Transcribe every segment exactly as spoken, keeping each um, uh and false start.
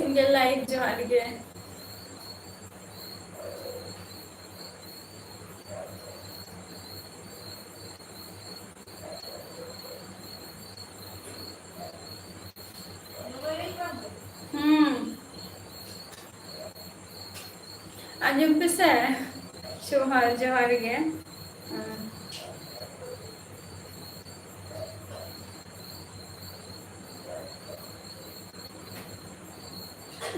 Single life ᱡᱚᱦᱟᱨ ᱜᱮ᱾ ᱦᱩᱸ᱾ ᱟᱸᱡᱚᱢ ᱯᱮᱥᱮ᱾ ᱡᱚᱦᱟᱨ, ᱡᱚᱦᱟᱨ ᱜᱮ᱾ ᱦᱩᱸ᱾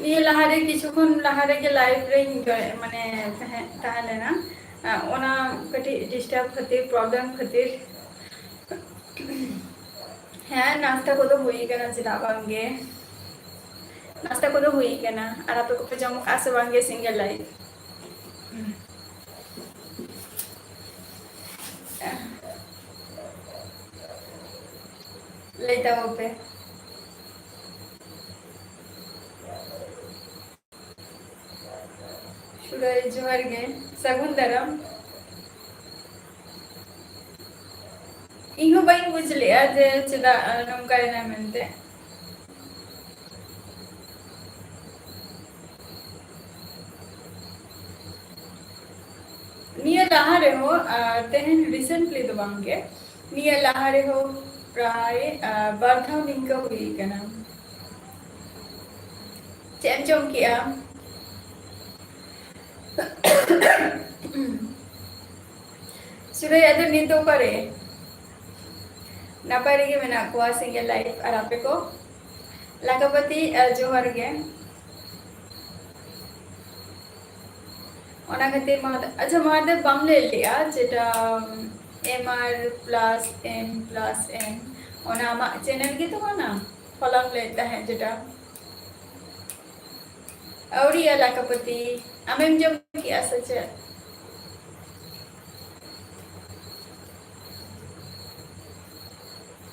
ᱱᱤᱭᱟᱹ ᱞᱟᱦᱟᱨᱮ, ᱠᱤᱪᱷᱩ ᱠᱷᱚᱱ ᱞᱟᱦᱟ ᱨᱮᱜᱮ ᱞᱟᱭᱤᱵᱷ ᱨᱮᱧ ᱡᱚᱭ-, ᱢᱟᱱᱮ ᱛᱟᱦᱮᱸ, ᱛᱟᱦᱮᱸ ᱞᱮᱱᱟ᱾ ᱟᱸ, ᱚᱱᱟ ᱠᱟᱹᱴᱤᱡ ᱰᱤᱥᱴᱟᱨᱵ ᱠᱷᱟᱹᱛᱤᱨ, ᱯᱨᱚᱵᱞᱮᱢ ᱠᱷᱟᱹᱛᱤᱨ᱾ ᱦᱮᱸ, ᱱᱟᱥᱛᱟ ᱠᱚᱫᱚ ᱦᱩᱭ ᱠᱟᱱᱟ, ᱪᱮᱫᱟᱜ ᱵᱟᱝ ᱜᱮ᱾ ᱱᱟᱥᱛᱟ ᱠᱚᱫᱚ ᱦᱩᱭ ᱠᱟᱱᱟ᱾ ᱟᱨ ᱟᱯᱮ ᱠᱚᱯᱮ ᱡᱚᱢ ᱠᱟᱜᱼᱟ ᱥᱮ ᱵᱟᱝ ᱜᱮ ᱥᱤᱝᱜᱮᱞ ᱞᱟᱭᱤᱯᱷ? ᱞᱟᱹᱭ ᱛᱟᱵᱚ ᱯᱮ᱾ ᱥᱩᱨᱟᱹᱭ, ᱡᱚᱦᱟᱨ ᱜᱮ, ᱥᱟᱹᱜᱩᱱ ᱫᱟᱨᱟᱢ᱾ ᱤᱧ ᱦᱚᱸ ᱵᱟᱹᱧ ᱵᱩᱡᱽ ᱞᱮᱜᱼᱟ ᱡᱮ ᱪᱮᱫᱟᱜ, ᱟᱸ, ᱱᱚᱝᱠᱟᱭᱮᱱᱟ ᱢᱮᱱᱛᱮ᱾ ᱱᱤᱭᱟᱹ ᱞᱟᱦᱟ ᱨᱮᱦᱚᱸ, ᱟᱸ, ᱛᱮᱦᱮᱧ recently ᱫᱚ ᱵᱟᱝ ᱜᱮ, ᱱᱤᱭᱟᱹ ᱞᱟᱦᱟ ᱨᱮᱦᱚᱸ ᱯᱨᱟᱭ, ᱟᱸ, ᱵᱟᱨ ᱫᱷᱟᱣ ᱱᱤᱝᱠᱟᱹ ᱦᱩᱭ ᱠᱟᱱᱟ᱾ ᱪᱮᱫ ᱮᱢ ᱡᱚᱢ ᱠᱮᱜᱼᱟ? ᱥᱩᱨᱟᱹᱭ, ᱟᱫᱚ ᱱᱤᱛ ᱫᱚ ᱚᱠᱟᱨᱮ? ᱱᱟᱯᱟᱭ ᱨᱮᱜᱮ ᱢᱮᱱᱟᱜ ᱠᱚᱣᱟ ᱥᱤᱝᱜᱮᱞ ᱞᱟᱭᱤᱯᱷ, ᱟᱨ ᱟᱯᱮ ᱠᱚ? ᱞᱟᱠᱟᱯᱟᱛᱤ, ᱟᱨ ᱡᱚᱦᱟᱨ ᱜᱮ᱾ ᱚᱱᱟ ᱠᱷᱟᱹᱛᱤᱨ ᱢᱟᱦᱟᱫᱮᱵ, ᱟᱪᱪᱷᱟ, ᱢᱟᱦᱟᱫᱮᱵ ᱵᱟᱢ ᱞᱟᱹᱭ ᱞᱮᱜᱼᱟ ᱡᱮᱴᱟ, ᱮᱢ ᱟᱨ ᱯᱞᱟᱥ ᱮᱢ ᱯᱞᱟᱥ ᱮᱢ, ᱚᱱᱟ ᱟᱢᱟᱜ ᱪᱮᱱᱮᱞ ᱜᱮᱛᱚ ᱠᱟᱱᱟ? ᱦᱚᱞᱟᱢ ᱞᱟᱹᱭᱮᱫ ᱛᱟᱦᱮᱸᱫ ᱡᱮᱴᱟ᱾ ᱟᱹᱣᱨᱤᱭᱟ ᱞᱟᱠᱟᱯᱟᱹᱛᱤ, ᱟᱢᱮᱢ ᱡᱚᱢ ᱠᱮᱜᱼᱟ ᱥᱮ ᱪᱮᱫ?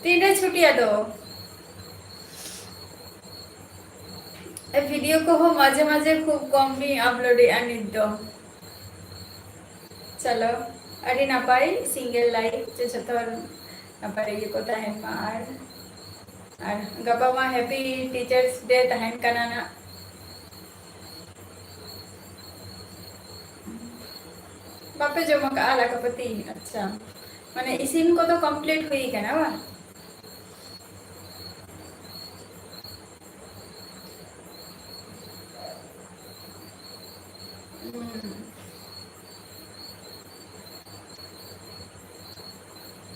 ᱛᱤᱱᱨᱮ ᱪᱷᱩᱴᱤ ᱟᱫᱚ? ᱮ, ᱵᱷᱤᱰᱤᱭᱳ ᱠᱚᱦᱚᱸ ᱢᱟᱡᱷᱮ ᱢᱟᱡᱷᱮ ᱠᱷᱩᱵ ᱠᱚᱢ ᱜᱤᱧ ᱟᱯᱞᱳᱰᱮᱜᱼᱟ ᱱᱤᱛ ᱫᱚ᱾ ᱪᱚᱞᱚ, ᱟᱹᱰᱤ ᱱᱟᱯᱟᱭ ᱥᱤᱝᱜᱮᱞ ᱞᱟᱭᱤᱯᱷ ᱡᱮ ᱡᱚᱛᱚ ᱦᱚᱲ ᱱᱟᱯᱟᱭ ᱨᱮᱜᱮ ᱠᱚ ᱛᱟᱦᱮᱱ ᱢᱟ᱾ ᱟᱨ, ᱟᱨ ᱜᱟᱯᱟ ᱢᱟ Happy Teachers Day ᱛᱟᱦᱮᱱ ᱠᱟᱱᱟ ᱱᱟᱜ᱾ ᱵᱟᱯᱮ ᱡᱚᱢ ᱟᱠᱟᱫᱼᱟ ᱞᱟᱠᱟᱯᱟᱹᱛᱤ? ᱟᱪᱪᱷᱟ, ᱢᱟᱱᱮ ᱤᱥᱤᱱ ᱠᱚᱫᱚ complete ᱦᱩᱭ ᱟᱠᱟᱱᱟ ᱵᱟᱝ? ᱦᱩᱸ᱾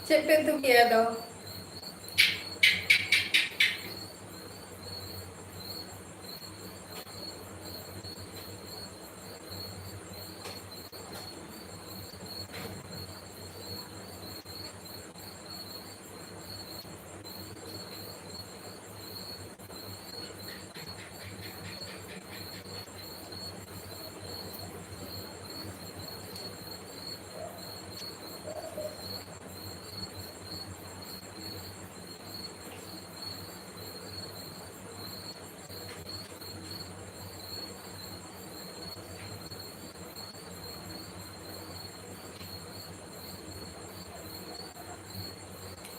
ᱪᱮᱫ ᱯᱮ ᱩᱛᱩ ᱠᱮᱜᱼᱟ ᱟᱫᱚ?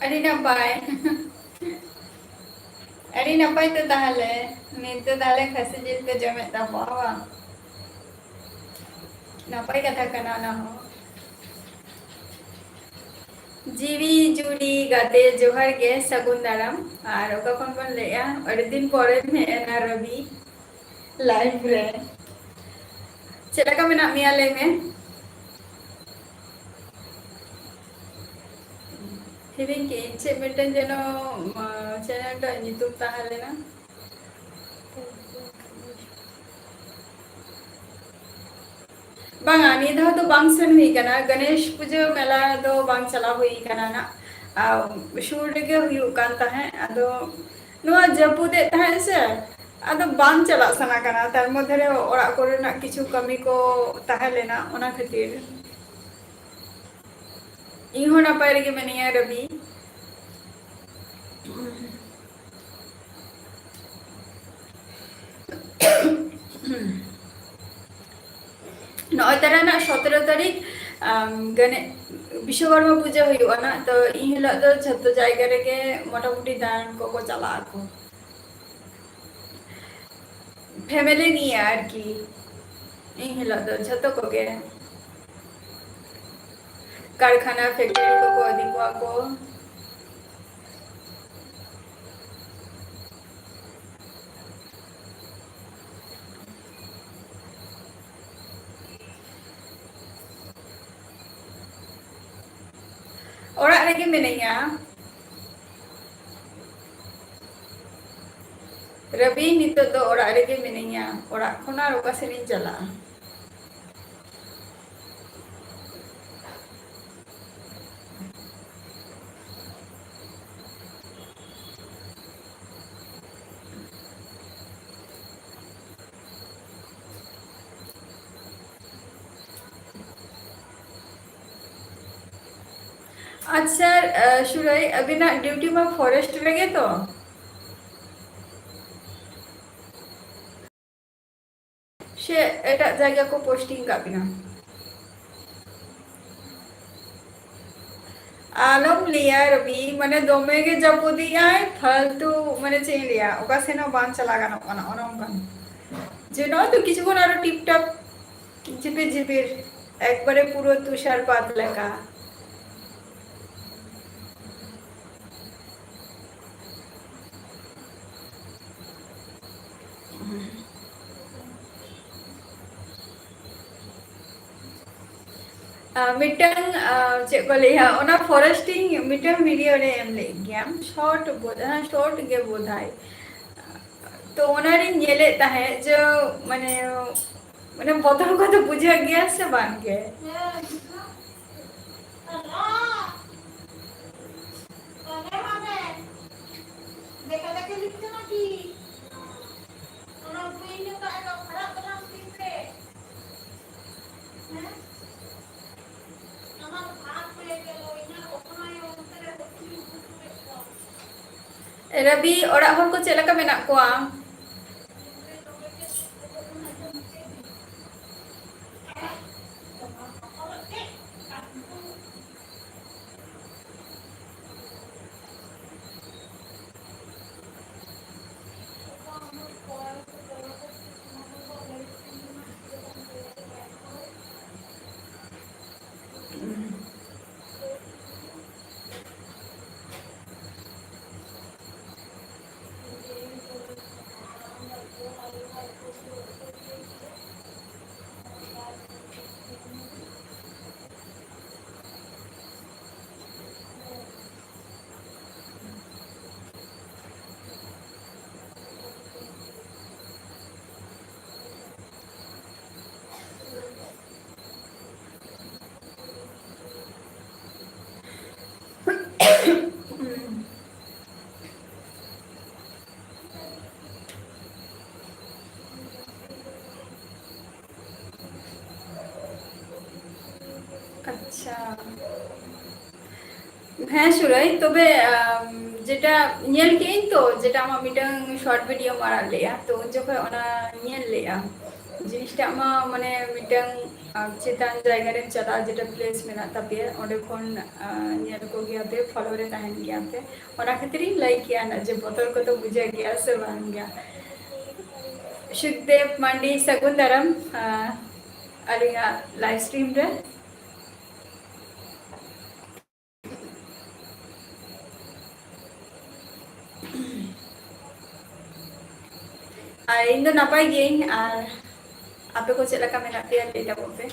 ᱟᱹᱰᱤ ᱱᱟᱯᱟᱭ᱾ ᱟᱹᱰᱤ ᱱᱟᱯᱟᱭ ᱛᱚ ᱛᱟᱦᱚᱞᱮ᱾ ᱱᱤᱛ ᱫᱚ ᱛᱟᱦᱚᱞᱮ ᱠᱷᱟᱹᱥᱤ ᱡᱤᱞ ᱯᱮ ᱡᱚᱢᱮᱫ ᱛᱟᱵᱚᱣᱟ ᱵᱟᱝ? ᱱᱟᱯᱟᱭ ᱠᱟᱛᱷᱟ ᱠᱟᱱᱟ ᱚᱱᱟ ᱦᱚᱸ᱾ ᱡᱤᱣᱤ ᱡᱩᱨᱤ ᱜᱟᱛᱮ ᱡᱚᱦᱟᱨ ᱜᱮ, ᱥᱟᱹᱜᱩᱱ ᱫᱟᱨᱟᱢ᱾ ᱟᱨ ᱚᱠᱟ ᱠᱷᱚᱱ ᱵᱚᱱ ᱞᱟᱹᱭᱮᱜᱼᱟ? ᱟᱹᱰᱤ ᱫᱤᱱ ᱯᱚᱨᱮᱢ ᱦᱮᱡ ᱮᱱᱟ ᱨᱚᱵᱤ, live ᱨᱮ᱾ ᱪᱮᱫ ᱞᱮᱠᱟ ᱢᱮᱱᱟᱜ ᱢᱮᱭᱟ ᱞᱟᱹᱭ ᱢᱮ? ᱦᱤᱲᱤᱧ ᱠᱮᱜ ᱟᱹᱧ, ᱪᱮᱫ ᱢᱤᱫᱴᱮᱱ ᱡᱮᱱᱚ, ᱟᱸ, channel ᱴᱟᱜ ᱧᱩᱛᱩᱢ ᱛᱟᱦᱮᱸ ᱞᱮᱱᱟ᱾ ᱵᱟᱝᱟ, ᱱᱤᱭᱟᱹ ᱫᱷᱟᱣ ᱫᱚ ᱵᱟᱝ ᱥᱮᱱ ᱦᱩᱭ ᱠᱟᱱᱟ, ᱜᱚᱱᱮᱥ ᱯᱩᱡᱟᱹ ᱢᱮᱞᱟ ᱫᱚ ᱵᱟᱝ ᱪᱟᱞᱟᱣ ᱦᱩᱭ ᱠᱟᱱᱟ ᱱᱟᱜ᱾ ᱟᱨ ᱥᱩᱨ ᱨᱮᱜᱮ ᱦᱩᱭᱩᱜ ᱠᱟᱱ ᱛᱟᱦᱮᱸᱫ, ᱟᱫᱚ ᱱᱚᱣᱟ ᱡᱟᱹᱯᱩᱫᱮᱫ ᱛᱟᱦᱮᱸᱫ ᱥᱮ, ᱟᱫᱚ ᱵᱟᱝ ᱪᱟᱞᱟᱜ ᱥᱟᱱᱟ ᱠᱟᱱᱟ᱾ ᱛᱟᱨ ᱢᱚᱫᱽᱫᱷᱮ ᱨᱮ ᱚᱲᱟᱜ ᱠᱚᱨᱮᱱᱟᱜ ᱠᱤᱪᱷᱩ ᱠᱟᱹᱢᱤ ᱠᱚ ᱛᱟᱦᱮᱸ ᱞᱮᱱᱟ, ᱚᱱᱟ ᱠᱷᱟᱹᱛᱤᱨ᱾ ᱤᱧ ᱦᱚᱸ ᱱᱟᱯᱟᱭ ᱨᱮᱜᱮ ᱢᱮᱱᱟᱹᱧᱟ, ᱨᱚᱵᱤ᱾ ᱱᱚᱜᱼᱚᱭ ᱛᱟᱨᱟ ᱱᱟᱜ ᱥᱚᱛᱨᱚ ᱛᱟᱹᱨᱤᱠᱷ, ᱟᱢ, ᱜᱟᱱᱮ-, ᱵᱤᱥᱥᱚᱠᱚᱨᱢᱟ ᱯᱩᱡᱟᱹ ᱦᱩᱭᱩᱜᱼᱟ ᱱᱟᱜ, ᱛᱚ ᱤᱱ ᱦᱤᱞᱳᱜ ᱫᱚ ᱡᱷᱚᱛᱚ ᱡᱟᱭᱜᱟ ᱨᱮᱜᱮ ᱢᱚᱴᱟᱢᱩᱴᱤ ᱫᱟᱬᱟᱱ ᱠᱚᱠᱚ ᱪᱟᱞᱟᱜ ᱟᱠᱚ᱾ Family ᱱᱤᱭᱮ ᱟᱨᱠᱤ, ᱤᱱ ᱦᱤᱞᱳᱜ ᱫᱚ ᱡᱷᱚᱛᱚ ᱠᱚᱜᱮ᱾ ᱠᱟᱨᱠᱷᱟᱱᱟ, factory ᱠᱚᱠᱚ ᱤᱫᱤ ᱠᱚᱣᱟ ᱠᱚ᱾ ᱚᱲᱟᱜ ᱨᱮᱜᱮ ᱢᱤᱱᱟᱹᱧᱟ᱾ ᱨᱚᱵᱤ, ᱱᱤᱛᱚᱜ ᱫᱚ ᱚᱲᱟᱜ ᱨᱮᱜᱮ ᱢᱤᱱᱟᱹᱧᱟ, ᱚᱲᱟᱜ ᱠᱷᱚᱱ ᱟᱨ ᱚᱠᱟ ᱥᱮᱱ ᱤᱧ ᱪᱟᱞᱟᱜᱼᱟ? ᱟᱪᱪᱷᱟ, ᱟᱸ, ᱥᱩᱨᱟᱹᱭ, ᱟᱹᱵᱤᱱᱟᱜ duty ᱢᱟ forest ᱨᱮᱜᱮ ᱛᱚ? ᱥᱮ ᱮᱴᱟᱜ ᱡᱟᱭᱜᱟ ᱠᱚ posting ᱠᱟᱜ ᱵᱤᱱᱟ? ᱟᱞᱚᱢ ᱞᱟᱹᱭᱟ ᱨᱚᱵᱤ, ᱢᱟᱱᱮ ᱫᱚᱢᱮ ᱜᱮ ᱡᱟᱹᱯᱩᱫᱮᱜᱼᱟᱭ, ᱯᱷᱟᱞᱛᱩ, ᱢᱟᱱᱮ ᱪᱮᱫ ᱤᱧ ᱞᱟᱹᱭᱟ, ᱚᱠᱟ ᱥᱮᱱ ᱦᱚᱸ ᱵᱟᱝ ᱪᱟᱞᱟᱣ ᱜᱟᱱᱚᱜ ᱠᱟᱱᱟ, ᱚᱱᱮ ᱚᱱᱠᱟᱱ᱾ ᱡᱮ ᱱᱚᱜᱼᱚᱭ ᱛᱚ ᱠᱤᱪᱷᱩ ᱠᱷᱚᱱ ᱟᱨᱚ ᱴᱤᱯ ᱴᱟᱯ ᱡᱷᱤᱯᱤᱨ ᱡᱷᱤᱯᱤᱨ, ᱮᱠᱵᱟᱨᱮ ᱯᱩᱨᱟᱹ ᱛᱩᱥᱟᱨᱯᱟᱛ ᱞᱮᱠᱟ᱾ ᱟᱨ ᱢᱤᱫᱴᱟᱝ, ᱟᱨ ᱪᱮᱫ ᱠᱚ ᱞᱟᱹᱭᱟ, ᱚᱱᱟ forest ᱤᱧ ᱢᱤᱫᱴᱟᱝ video ᱨᱮ ᱮᱢ ᱞᱮᱫ ᱜᱮᱭᱟᱢ, short ᱵᱳᱫ-, ᱦᱮᱸ, short ᱜᱮ ᱵᱳᱫᱷᱟᱭ᱾ ᱛᱚ ᱚᱱᱟᱨᱤᱧ ᱧᱮᱞᱮᱫ ᱛᱟᱦᱮᱸᱫ ᱡᱮ ᱢᱟᱱᱮ, ᱢᱟᱱᱮ ᱵᱚᱛᱚᱨ ᱠᱚᱫᱚ ᱵᱩᱡᱷᱟᱹᱜ ᱜᱮᱭᱟ ᱥᱮ ᱵᱟᱝ ᱜᱮ? ᱨᱚᱵᱤ, ᱚᱲᱟᱜ ᱦᱚᱲ ᱠᱚ ᱪᱮᱫ ᱞᱮᱠᱟ ᱢᱮᱱᱟᱜ ᱠᱚᱣᱟ? ᱟᱪᱪᱷᱟ᱾ ᱦᱮᱸ ᱥᱩᱨᱟᱹᱭ, ᱛᱚᱵᱮ, ᱟᱢ, ᱡᱮᱴᱟ ᱧᱮᱞ ᱠᱮᱜ ᱟᱹᱧ ᱛᱚ, ᱡᱮᱴᱟ ᱟᱢᱟᱜ ᱢᱤᱫᱴᱟᱝ short video ᱮᱢ ᱟᱲᱟᱜ ᱞᱮᱜᱼᱟ, ᱛᱚ ᱩᱱ ᱡᱚᱠᱷᱚᱱ ᱚᱱᱟ ᱧᱮᱞ ᱞᱮᱜᱼᱟ᱾ ᱡᱤᱱᱤᱥᱴᱟᱜ ᱢᱟ ᱢᱟᱱᱮ ᱢᱤᱫᱴᱟᱝ, ᱟᱢ, ᱪᱮᱛᱟᱱ ᱡᱟᱭᱜᱟ ᱨᱮᱢ ᱪᱟᱞᱟᱜᱼᱟ, ᱡᱮᱴᱟ place ᱢᱮᱱᱟᱜ ᱛᱟᱯᱮᱭᱟ, ᱚᱸᱰᱮ ᱠᱷᱚᱱ, ᱟᱢ, ᱧᱮᱞ ᱠᱚᱜᱮᱭᱟ ᱯᱮ, follow ᱨᱮ ᱛᱟᱦᱮᱱ ᱜᱮᱭᱟ ᱯᱮ᱾ ᱚᱱᱟ ᱠᱷᱟᱹᱛᱤᱨ ᱤᱧ ᱞᱟᱹᱭ ᱠᱮᱜᱼᱟ ᱱᱟ ᱡᱮ ᱵᱚᱛᱚᱨ ᱠᱚᱫᱚ ᱵᱩᱡᱷᱟᱹᱜ ᱜᱮᱭᱟ ᱥᱮ ᱵᱟᱝ ᱜᱮᱭᱟ᱾ ᱥᱩᱠᱫᱮᱵ ᱢᱟᱱᱰᱤ, ᱥᱟᱹᱜᱩᱱ ᱫᱟᱨᱟᱢ, ᱟᱢ, ᱟᱹᱞᱤᱧᱟᱜ live stream ᱨᱮ᱾ ᱟᱨ ᱤᱧ ᱫᱚ ᱱᱟᱯᱟᱭ ᱜᱤᱭᱟᱹᱧ, ᱟᱨ ᱟᱯᱮ ᱠᱚ ᱪᱮᱫ ᱞᱮᱠᱟ ᱢᱮᱱᱟᱜ ᱯᱮᱭᱟ ᱞᱟᱹᱭ ᱛᱟᱵᱚᱱ ᱯᱮ᱾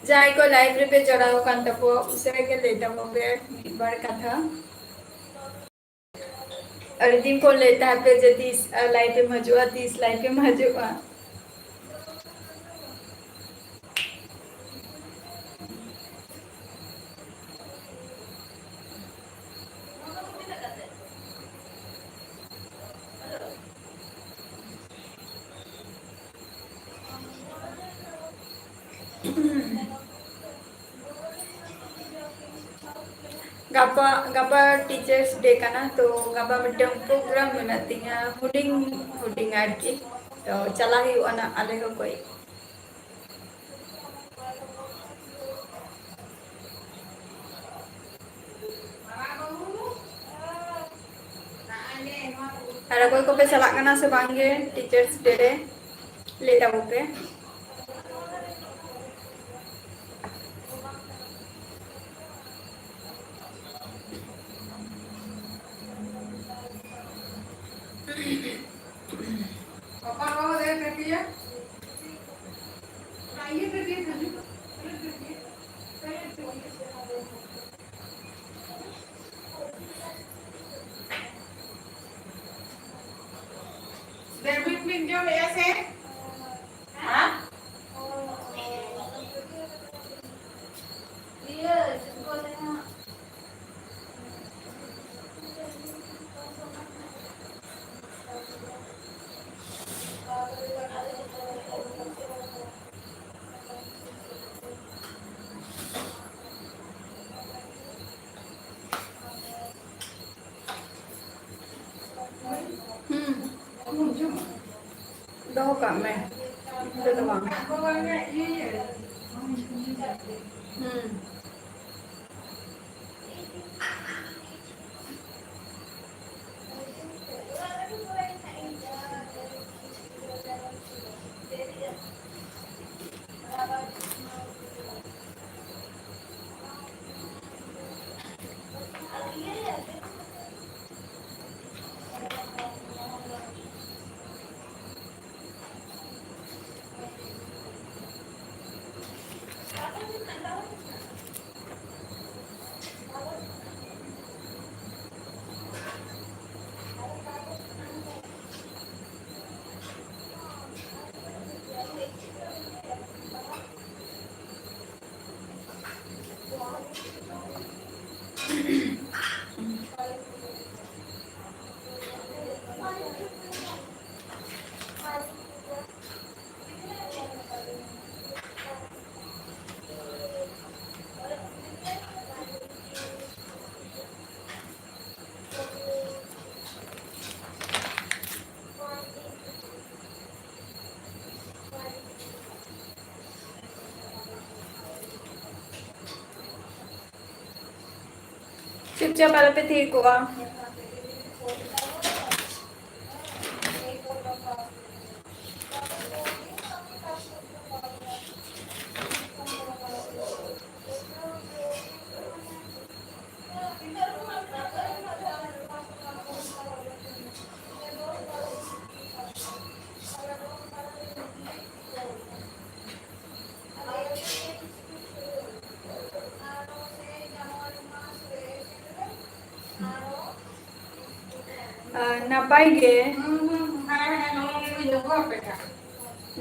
ᱡᱟᱦᱟᱸᱭ ᱠᱚ live ᱨᱮᱯᱮ ᱡᱚᱲᱟᱣ ᱟᱠᱟᱱ ᱛᱟᱠᱚᱣᱟ, ᱩᱥᱟᱹᱨᱟ ᱜᱮ ᱞᱟᱹᱭ ᱛᱟᱵᱚᱱ ᱯᱮ ᱢᱤᱫ ᱵᱟᱨ ᱠᱟᱛᱷᱟ᱾ ᱟᱹᱰᱤ ᱫᱤᱱ ᱠᱷᱚᱱ ᱞᱟᱹᱭ ᱛᱟᱦᱮᱸ ᱯᱮ ᱡᱮ ᱛᱤᱥ, ᱟᱨ, live ᱮᱢ ᱦᱤᱡᱩᱜᱼᱟ, ᱛᱤᱥ live ᱮᱢ ᱦᱤᱡᱩᱜᱼᱟ᱾ ᱜᱟᱯᱟ, ᱜᱟᱯᱟ Teachers Day ᱠᱟᱱᱟ, ᱛᱚ ᱜᱟᱯᱟ ᱢᱤᱫᱴᱟᱝ program ᱢᱮᱱᱟᱜ ᱛᱤᱧᱟ, ᱦᱩᱰᱤᱧ ᱦᱩᱰᱤᱧ ᱟᱨᱠᱤ, ᱛᱚ ᱪᱟᱞᱟᱜ ᱦᱩᱭᱩᱜᱼᱟ ᱱᱟᱜ ᱟᱞᱮ ᱦᱚᱸ ᱠᱚᱭ᱾ ᱟᱨ ᱚᱠᱚᱭ ᱠᱚᱯᱮ ᱪᱟᱞᱟᱜ ᱠᱟᱱᱟ ᱥᱮ ᱵᱟᱝ ᱜᱮ Teachers Day ᱨᱮ, ᱞᱟᱹᱭ ᱛᱟᱵᱚᱱ ᱯᱮ᱾ ᱧᱟᱢᱮᱜᱼᱟ ᱥᱮ? ᱦᱮᱸ? ᱤᱭᱟᱹ, ᱪᱮᱫ ᱠᱚ ᱞᱟᱹᱭᱟ? ᱦᱩᱸ᱾ ᱫᱚᱦᱚ ᱠᱟᱜ ᱢᱮ᱾ ᱱᱤᱛᱚᱜ ᱫᱚ ᱵᱟᱝ᱾ ᱦᱩᱸ᱾ ᱪᱩᱯᱪᱟᱯ ᱟᱞᱚᱯᱮ ᱛᱷᱤᱨ ᱠᱚᱜᱼᱟ᱾ ᱟᱨ ᱱᱟᱯᱟᱭ ᱜᱮ᱾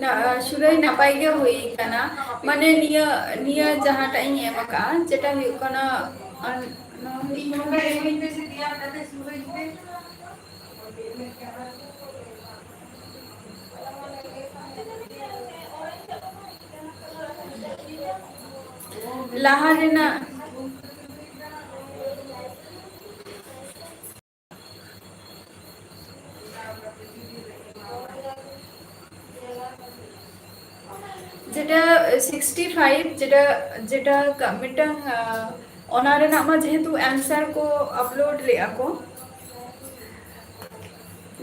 ᱱᱟ-, ᱥᱩᱨᱟᱹᱭ ᱱᱟᱯᱟᱭ ᱜᱮ ᱦᱩᱭ ᱠᱟᱱᱟ᱾ ᱢᱟᱱᱮ ᱱᱤᱭᱟᱹ, ᱱᱤᱭᱟᱹ ᱡᱟᱦᱟᱸᱴᱟᱜ ᱤᱧ ᱮᱢ ᱟᱠᱟᱫᱼᱟ, ᱡᱮᱴᱟ ᱦᱩᱭᱩᱜ ᱠᱟᱱᱟ, ᱟᱨ ᱱᱚᱣᱟ ᱦᱩᱭᱩᱜ ᱠᱟᱱᱟ ᱞᱟᱦᱟ ᱨᱮᱱᱟᱜ ᱡᱮᱴᱟ ᱥᱤᱠᱥᱴᱤ ᱯᱷᱟᱭᱤᱵᱷ, ᱡᱮᱴᱟ, ᱡᱮᱴᱟ ᱠᱟ-, ᱢᱤᱫᱴᱟᱝ, ᱟᱸ, ᱚᱱᱟ ᱨᱮᱱᱟᱜ ᱢᱟ ᱡᱮᱦᱮᱛᱩ answer ᱠᱚ upload ᱞᱮᱜᱼᱟ ᱠᱚ,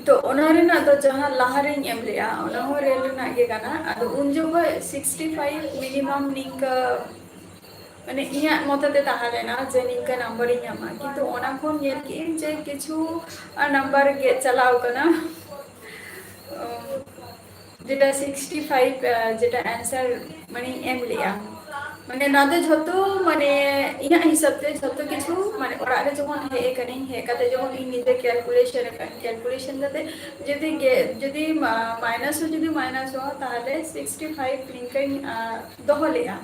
ᱛᱚ ᱚᱱᱟ ᱨᱮᱱᱟᱜ ᱫᱚ ᱡᱟᱦᱟᱸ ᱞᱟᱦᱟ ᱨᱮᱧ ᱮᱢ ᱞᱮᱜᱼᱟ, ᱚᱱᱟ ᱦᱚᱸ ᱨᱮᱞ ᱨᱮᱱᱟᱜ ᱜᱮ ᱠᱟᱱᱟ᱾ ᱟᱫᱚ ᱩᱱ ᱡᱚᱠᱷᱚᱡ ᱥᱤᱠᱥᱴᱤ ᱯᱷᱟᱭᱤᱵᱷ minimum ᱱᱤᱝᱠᱟᱹ, ᱢᱟᱱᱮ ᱤᱧᱟᱹᱜ ᱢᱚᱛᱮ ᱛᱮ ᱛᱟᱦᱮᱸ ᱞᱮᱱᱟ ᱡᱮ ᱱᱤᱝᱠᱟᱹ ᱱᱟᱢᱵᱟᱨ ᱤᱧ ᱧᱟᱢᱟ, ᱠᱤᱱᱛᱩ ᱚᱱᱟ ᱠᱷᱚᱱ ᱧᱮᱞ ᱠᱮᱜᱼᱟᱹᱧ ᱡᱮ ᱠᱤᱪᱷᱩ, ᱟᱨ, ᱱᱟᱢᱵᱟᱨ ᱜᱮᱫ ᱪᱟᱞᱟᱣ ᱠᱟᱱᱟ᱾ ᱚ, ᱡᱮᱴᱟ ᱥᱤᱠᱥᱴᱤ ᱯᱷᱟᱭᱤᱵᱷ, ᱟᱸ, ᱡᱮᱴᱟ answer ᱢᱟᱱᱮᱧ ᱮᱢ ᱞᱮᱜᱼᱟ, ᱢᱟᱱᱮ ᱱᱚᱣᱟ ᱫᱚ ᱡᱷᱚᱛᱚ, ᱢᱟᱱᱮ ᱤᱧᱟᱹᱜ ᱦᱤᱥᱟᱹᱵ ᱛᱮ ᱡᱷᱚᱛᱚ ᱠᱤᱪᱷᱩ, ᱢᱟᱱᱮ ᱚᱲᱟᱜ ᱨᱮ ᱡᱚᱠᱷᱚᱱ ᱦᱮᱡ ᱟᱠᱟᱱᱟᱹᱧ, ᱦᱮᱡ ᱠᱟᱛᱮ ᱡᱚᱠᱷᱚᱱ ᱤᱧ ᱱᱤᱡᱮ calculation ᱟᱠᱟᱫ, calculation ᱠᱟᱛᱮ ᱡᱩᱫᱤ ᱜᱮ, ᱡᱩᱫᱤ ᱢᱟ-, minus ᱦᱚᱸ ᱡᱩᱫᱤ minus ᱚᱜᱼᱟ, ᱛᱟᱦᱚᱞᱮ ᱥᱤᱠᱥᱴᱤ ᱯᱷᱟᱭᱤᱵᱷ ᱱᱤᱝᱠᱟᱹᱧ, ᱟᱸ, ᱫᱚᱦᱚ ᱞᱮᱜᱼᱟ᱾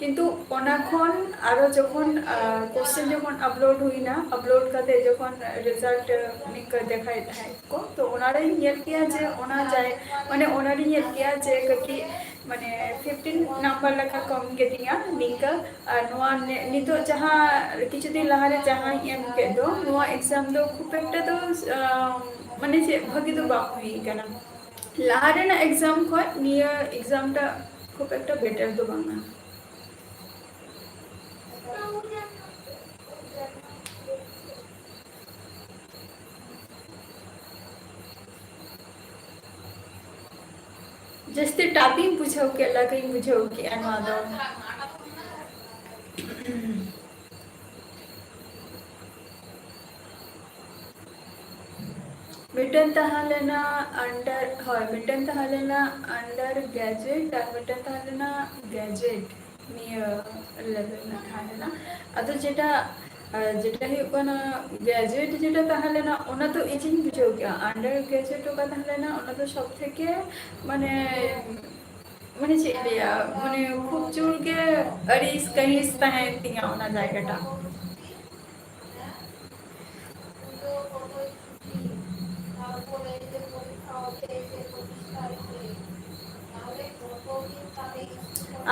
ᱠᱤᱱᱛᱩ ᱚᱱᱟ ᱠᱷᱚᱱ ᱟᱨᱚ ᱡᱚᱠᱷᱚᱱ, ᱟᱸ, question ᱡᱚᱠᱷᱚᱱ upload ᱦᱩᱭᱱᱟ, upload ᱠᱟᱛᱮ ᱡᱚᱠᱷᱚᱱ result, ᱟᱸ, ᱱᱤᱝᱠᱟᱹ ᱫᱮᱠᱷᱟᱭᱮᱫ ᱛᱟᱦᱮᱸᱫ ᱠᱚ, ᱛᱚ ᱚᱱᱟᱨᱮᱧ ᱧᱮᱞ ᱠᱮᱜᱼᱟ ᱡᱮ ᱚᱱᱟ ᱡᱟᱭ-, ᱢᱟᱱᱮ ᱚᱱᱟᱨᱤᱧ ᱧᱮᱞ ᱠᱮᱜᱼᱟ ᱡᱮ ᱠᱟᱹᱴᱤᱡ, ᱢᱟᱱᱮ, ᱯᱷᱤᱯᱴᱤᱱ ᱱᱟᱢᱵᱟᱨ ᱞᱮᱠᱟ ᱠᱚᱢ ᱜᱮᱛᱤᱧᱟ ᱱᱤᱝᱠᱟᱹ᱾ ᱟᱨ ᱱᱚᱣᱟ ᱱᱮ-, ᱱᱤᱛᱚᱜ ᱡᱟᱦᱟᱸ ᱠᱤᱪᱷᱩ ᱫᱤᱱ ᱞᱟᱦᱟᱨᱮ ᱡᱟᱦᱟᱸᱧ ᱮᱢ ᱠᱮᱫ ᱫᱚ, ᱱᱚᱣᱟ exam ᱫᱚ ᱠᱷᱩᱵ ᱮᱠᱴᱟ ᱫᱚ, ᱟᱸ, ᱢᱟᱱᱮ ᱪᱮᱫ ᱵᱷᱟᱹᱜᱤ ᱫᱚ ᱵᱟᱝ ᱦᱩᱭ ᱠᱟᱱᱟ᱾ ᱞᱟᱦᱟ ᱨᱮᱱᱟᱜ exam ᱠᱷᱚᱱ ᱱᱤᱭᱟᱹ exam ᱴᱟᱜ ᱠᱷᱩᱵ ᱮᱠᱴᱟ better ᱫᱚ ᱵᱟᱝᱟ᱾ ᱡᱟᱹᱥᱛᱤ tough ᱤᱧ ᱵᱩᱡᱷᱟᱹᱣ ᱠᱮᱫ ᱞᱮᱠᱟᱧ ᱵᱩᱡᱷᱟᱹᱣ ᱠᱮᱫᱼᱟ ᱱᱚᱣᱟ ᱫᱚ᱾ ᱢᱤᱫᱴᱮᱱ ᱛᱟᱦᱮᱸ ᱞᱮᱱᱟ under, ᱦᱳᱭ, ᱢᱤᱫᱴᱮᱱ ᱛᱟᱦᱮᱸ ᱞᱮᱱᱟ under graduate ᱟᱨ ᱢᱤᱫᱴᱮᱱ ᱛᱟᱦᱮᱸ ᱞᱮᱱᱟ graduate ᱱᱤᱭᱟᱹ level ᱨᱮᱱᱟᱜ ᱛᱟᱦᱮᱸ ᱞᱮᱱᱟ᱾ ᱟᱫᱚ ᱡᱮᱴᱟ ᱟᱨ ᱡᱮᱴᱟ ᱦᱩᱭᱩᱜ ᱠᱟᱱᱟ, ᱜᱨᱮᱡᱩᱭᱮᱴ ᱡᱮᱴᱟ ᱛᱟᱦᱮᱸ ᱞᱮᱱᱟ, ᱚᱱᱟ ᱫᱚ ᱤᱧᱤᱧ ᱵᱩᱡᱷᱟᱹᱣ ᱠᱮᱜᱼᱟ, ᱟᱱᱰᱟᱨ ᱜᱨᱮᱡᱩᱭᱮᱴ ᱚᱠᱟ ᱛᱟᱦᱮᱸ ᱞᱮᱱᱟ, ᱚᱱᱟ ᱫᱚ ᱥᱚᱵ ᱛᱷᱮᱠᱮ ᱢᱟᱱᱮ, ᱢᱟᱱᱮ ᱪᱮᱫ ᱤᱧ ᱞᱟᱹᱭᱟ, ᱢᱟᱱᱮ ᱠᱷᱩᱵ ᱡᱳᱨ ᱜᱮ ᱟᱹᱲᱤᱥ ᱠᱟᱹᱦᱤᱥ ᱛᱟᱦᱮᱸᱭᱮᱱ ᱛᱤᱧᱟᱹ ᱚᱱᱟ ᱡᱟᱭᱜᱟᱴᱟ᱾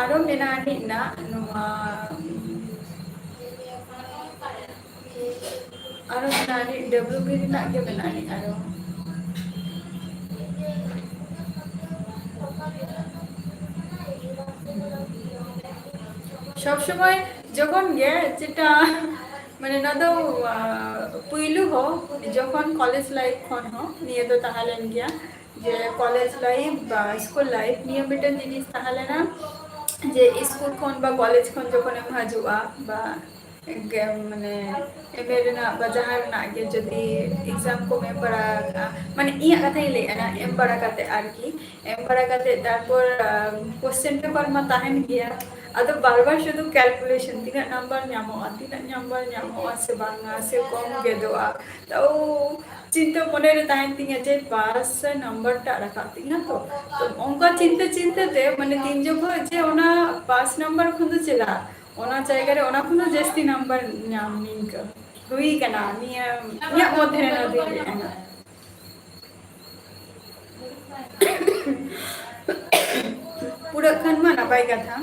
ᱟᱨᱚ ᱢᱮᱱᱟᱜ ᱟᱹᱱᱤᱡ ᱱᱟᱜ ᱱᱚᱣᱟ, ᱟᱨᱚ ᱢᱮᱱᱟᱜ ᱟᱹᱱᱤᱡ ᱰᱟᱵᱞᱩ ᱵᱤ ᱨᱮᱱᱟᱜ ᱜᱮ ᱢᱮᱱᱟᱜ ᱟᱹᱱᱤᱡ ᱟᱨᱚ᱾ ᱥᱚᱵ ᱥᱚᱢᱚᱭ ᱡᱚᱠᱷᱚᱱ ᱜᱮ ᱡᱮᱴᱟ, ᱢᱟᱱᱮ ᱱᱚᱣᱟ ᱫᱚ, ᱟᱸ, ᱯᱩᱭᱞᱩ ᱦᱚᱸ ᱡᱚᱠᱷᱚᱱ ᱠᱚᱞᱮᱡᱽ ᱞᱟᱭᱤᱯᱷ ᱠᱷᱚᱱ ᱦᱚᱸ ᱱᱤᱭᱟᱹ ᱫᱚ ᱛᱟᱦᱮᱸ ᱞᱮᱱ ᱜᱮᱭᱟ, ᱡᱮ ᱠᱚᱞᱮᱡᱽ ᱞᱟᱭᱤᱯᱷ ᱵᱟ ᱥᱠᱩᱞ ᱞᱟᱭᱤᱯᱷ ᱱᱤᱭᱟᱹ ᱢᱤᱫᱴᱮᱱ ᱡᱤᱱᱤᱥ ᱛᱟᱦᱮᱸ ᱞᱮᱱᱟ, ᱡᱮ ᱥᱠᱩᱞ ᱠᱷᱚᱱ ᱵᱟ ᱠᱚᱞᱮᱡᱽ ᱠᱷᱚᱱ ᱡᱚᱠᱷᱚᱱᱮᱢ ᱦᱤᱡᱩᱜᱼᱟ ᱵᱟ ᱜᱮ, ᱢᱟᱱᱮ ᱮᱢ ᱮ ᱨᱮᱱᱟᱜ ᱵᱟ ᱡᱟᱦᱟᱸ ᱨᱮᱱᱟᱜ ᱜᱮ ᱡᱩᱫᱤ ᱮᱠᱡᱟᱢ ᱠᱚᱢ ᱮᱢ ᱵᱟᱲᱟ ᱟᱠᱟᱫᱼᱟ, ᱢᱟᱱᱮ ᱤᱧᱟᱹᱜ ᱠᱟᱛᱷᱟᱧ ᱞᱟᱹᱭᱮᱫᱼᱟ ᱱᱟ, ᱮᱢ ᱵᱟᱲᱟ ᱠᱟᱛᱮ ᱟᱨᱠᱤ, ᱮᱢ ᱵᱟᱲᱟ ᱠᱟᱛᱮ ᱛᱟᱨᱯᱚᱨ, ᱟᱸ, ᱠᱚᱥᱪᱮᱱ ᱯᱮᱯᱟᱨ ᱢᱟ ᱛᱟᱦᱮᱱ ᱜᱮᱭᱟ, ᱟᱫᱚ ᱵᱟᱨ ᱵᱟᱨ ᱥᱩᱫᱷᱩ ᱠᱮᱞᱠᱩᱞᱮᱥᱚᱱ, ᱛᱤᱱᱟᱹᱜ ᱱᱟᱢᱵᱟᱨ ᱧᱟᱢᱚᱜᱼᱟ, ᱛᱤᱱᱟᱹᱜ ᱱᱟᱢᱵᱟᱨ ᱧᱟᱢᱚᱜᱼᱟ ᱥᱮ ᱵᱟᱝᱟ, ᱥᱮ ᱠᱚᱢ ᱜᱮᱫᱚᱜᱼᱟ, ᱛᱟᱣ ᱪᱤᱱᱛᱟᱹ ᱢᱚᱱᱮ ᱨᱮ ᱛᱟᱦᱮᱱ ᱛᱤᱧᱟᱹ ᱡᱮ ᱯᱟᱥ ᱱᱟᱢᱵᱟᱨ ᱴᱟᱜ ᱨᱟᱠᱟᱵ ᱛᱤᱧᱟ ᱛᱚ᱾ ᱛᱚ ᱚᱱᱠᱟ ᱪᱤᱱᱛᱟᱹ ᱪᱤᱱᱛᱟᱹ ᱛᱮ, ᱢᱟᱱᱮ ᱛᱤᱱ ᱡᱚᱠᱷᱚᱱ ᱡᱮ ᱚᱱᱟ ᱯᱟᱥ ᱱᱟᱢᱵᱟᱨ ᱠᱷᱚᱱ ᱫᱚ ᱪᱮᱫᱟᱜ, ᱚᱱᱟ ᱡᱟᱭᱜᱟ ᱨᱮ ᱚᱱᱟ ᱠᱷᱚᱱ ᱫᱚ ᱡᱟᱹᱥᱛᱤ ᱱᱟᱢᱵᱟᱨ ᱧᱟᱢ ᱱᱤᱝᱠᱟᱹ ᱦᱩᱭ ᱠᱟᱱᱟ ᱱᱤᱭᱟᱹ ᱤᱧᱟᱹᱜ ᱢᱚᱫᱽᱫᱷᱮ ᱨᱮ ᱱᱚᱣᱟ ᱫᱚᱧ ᱞᱟᱹᱭᱮᱫᱼᱟ ᱱᱟᱜ᱾ ᱯᱩᱨᱟᱹᱜ ᱠᱷᱟᱱ ᱢᱟ ᱱᱟᱯᱟᱭ ᱠᱟᱛᱷᱟ᱾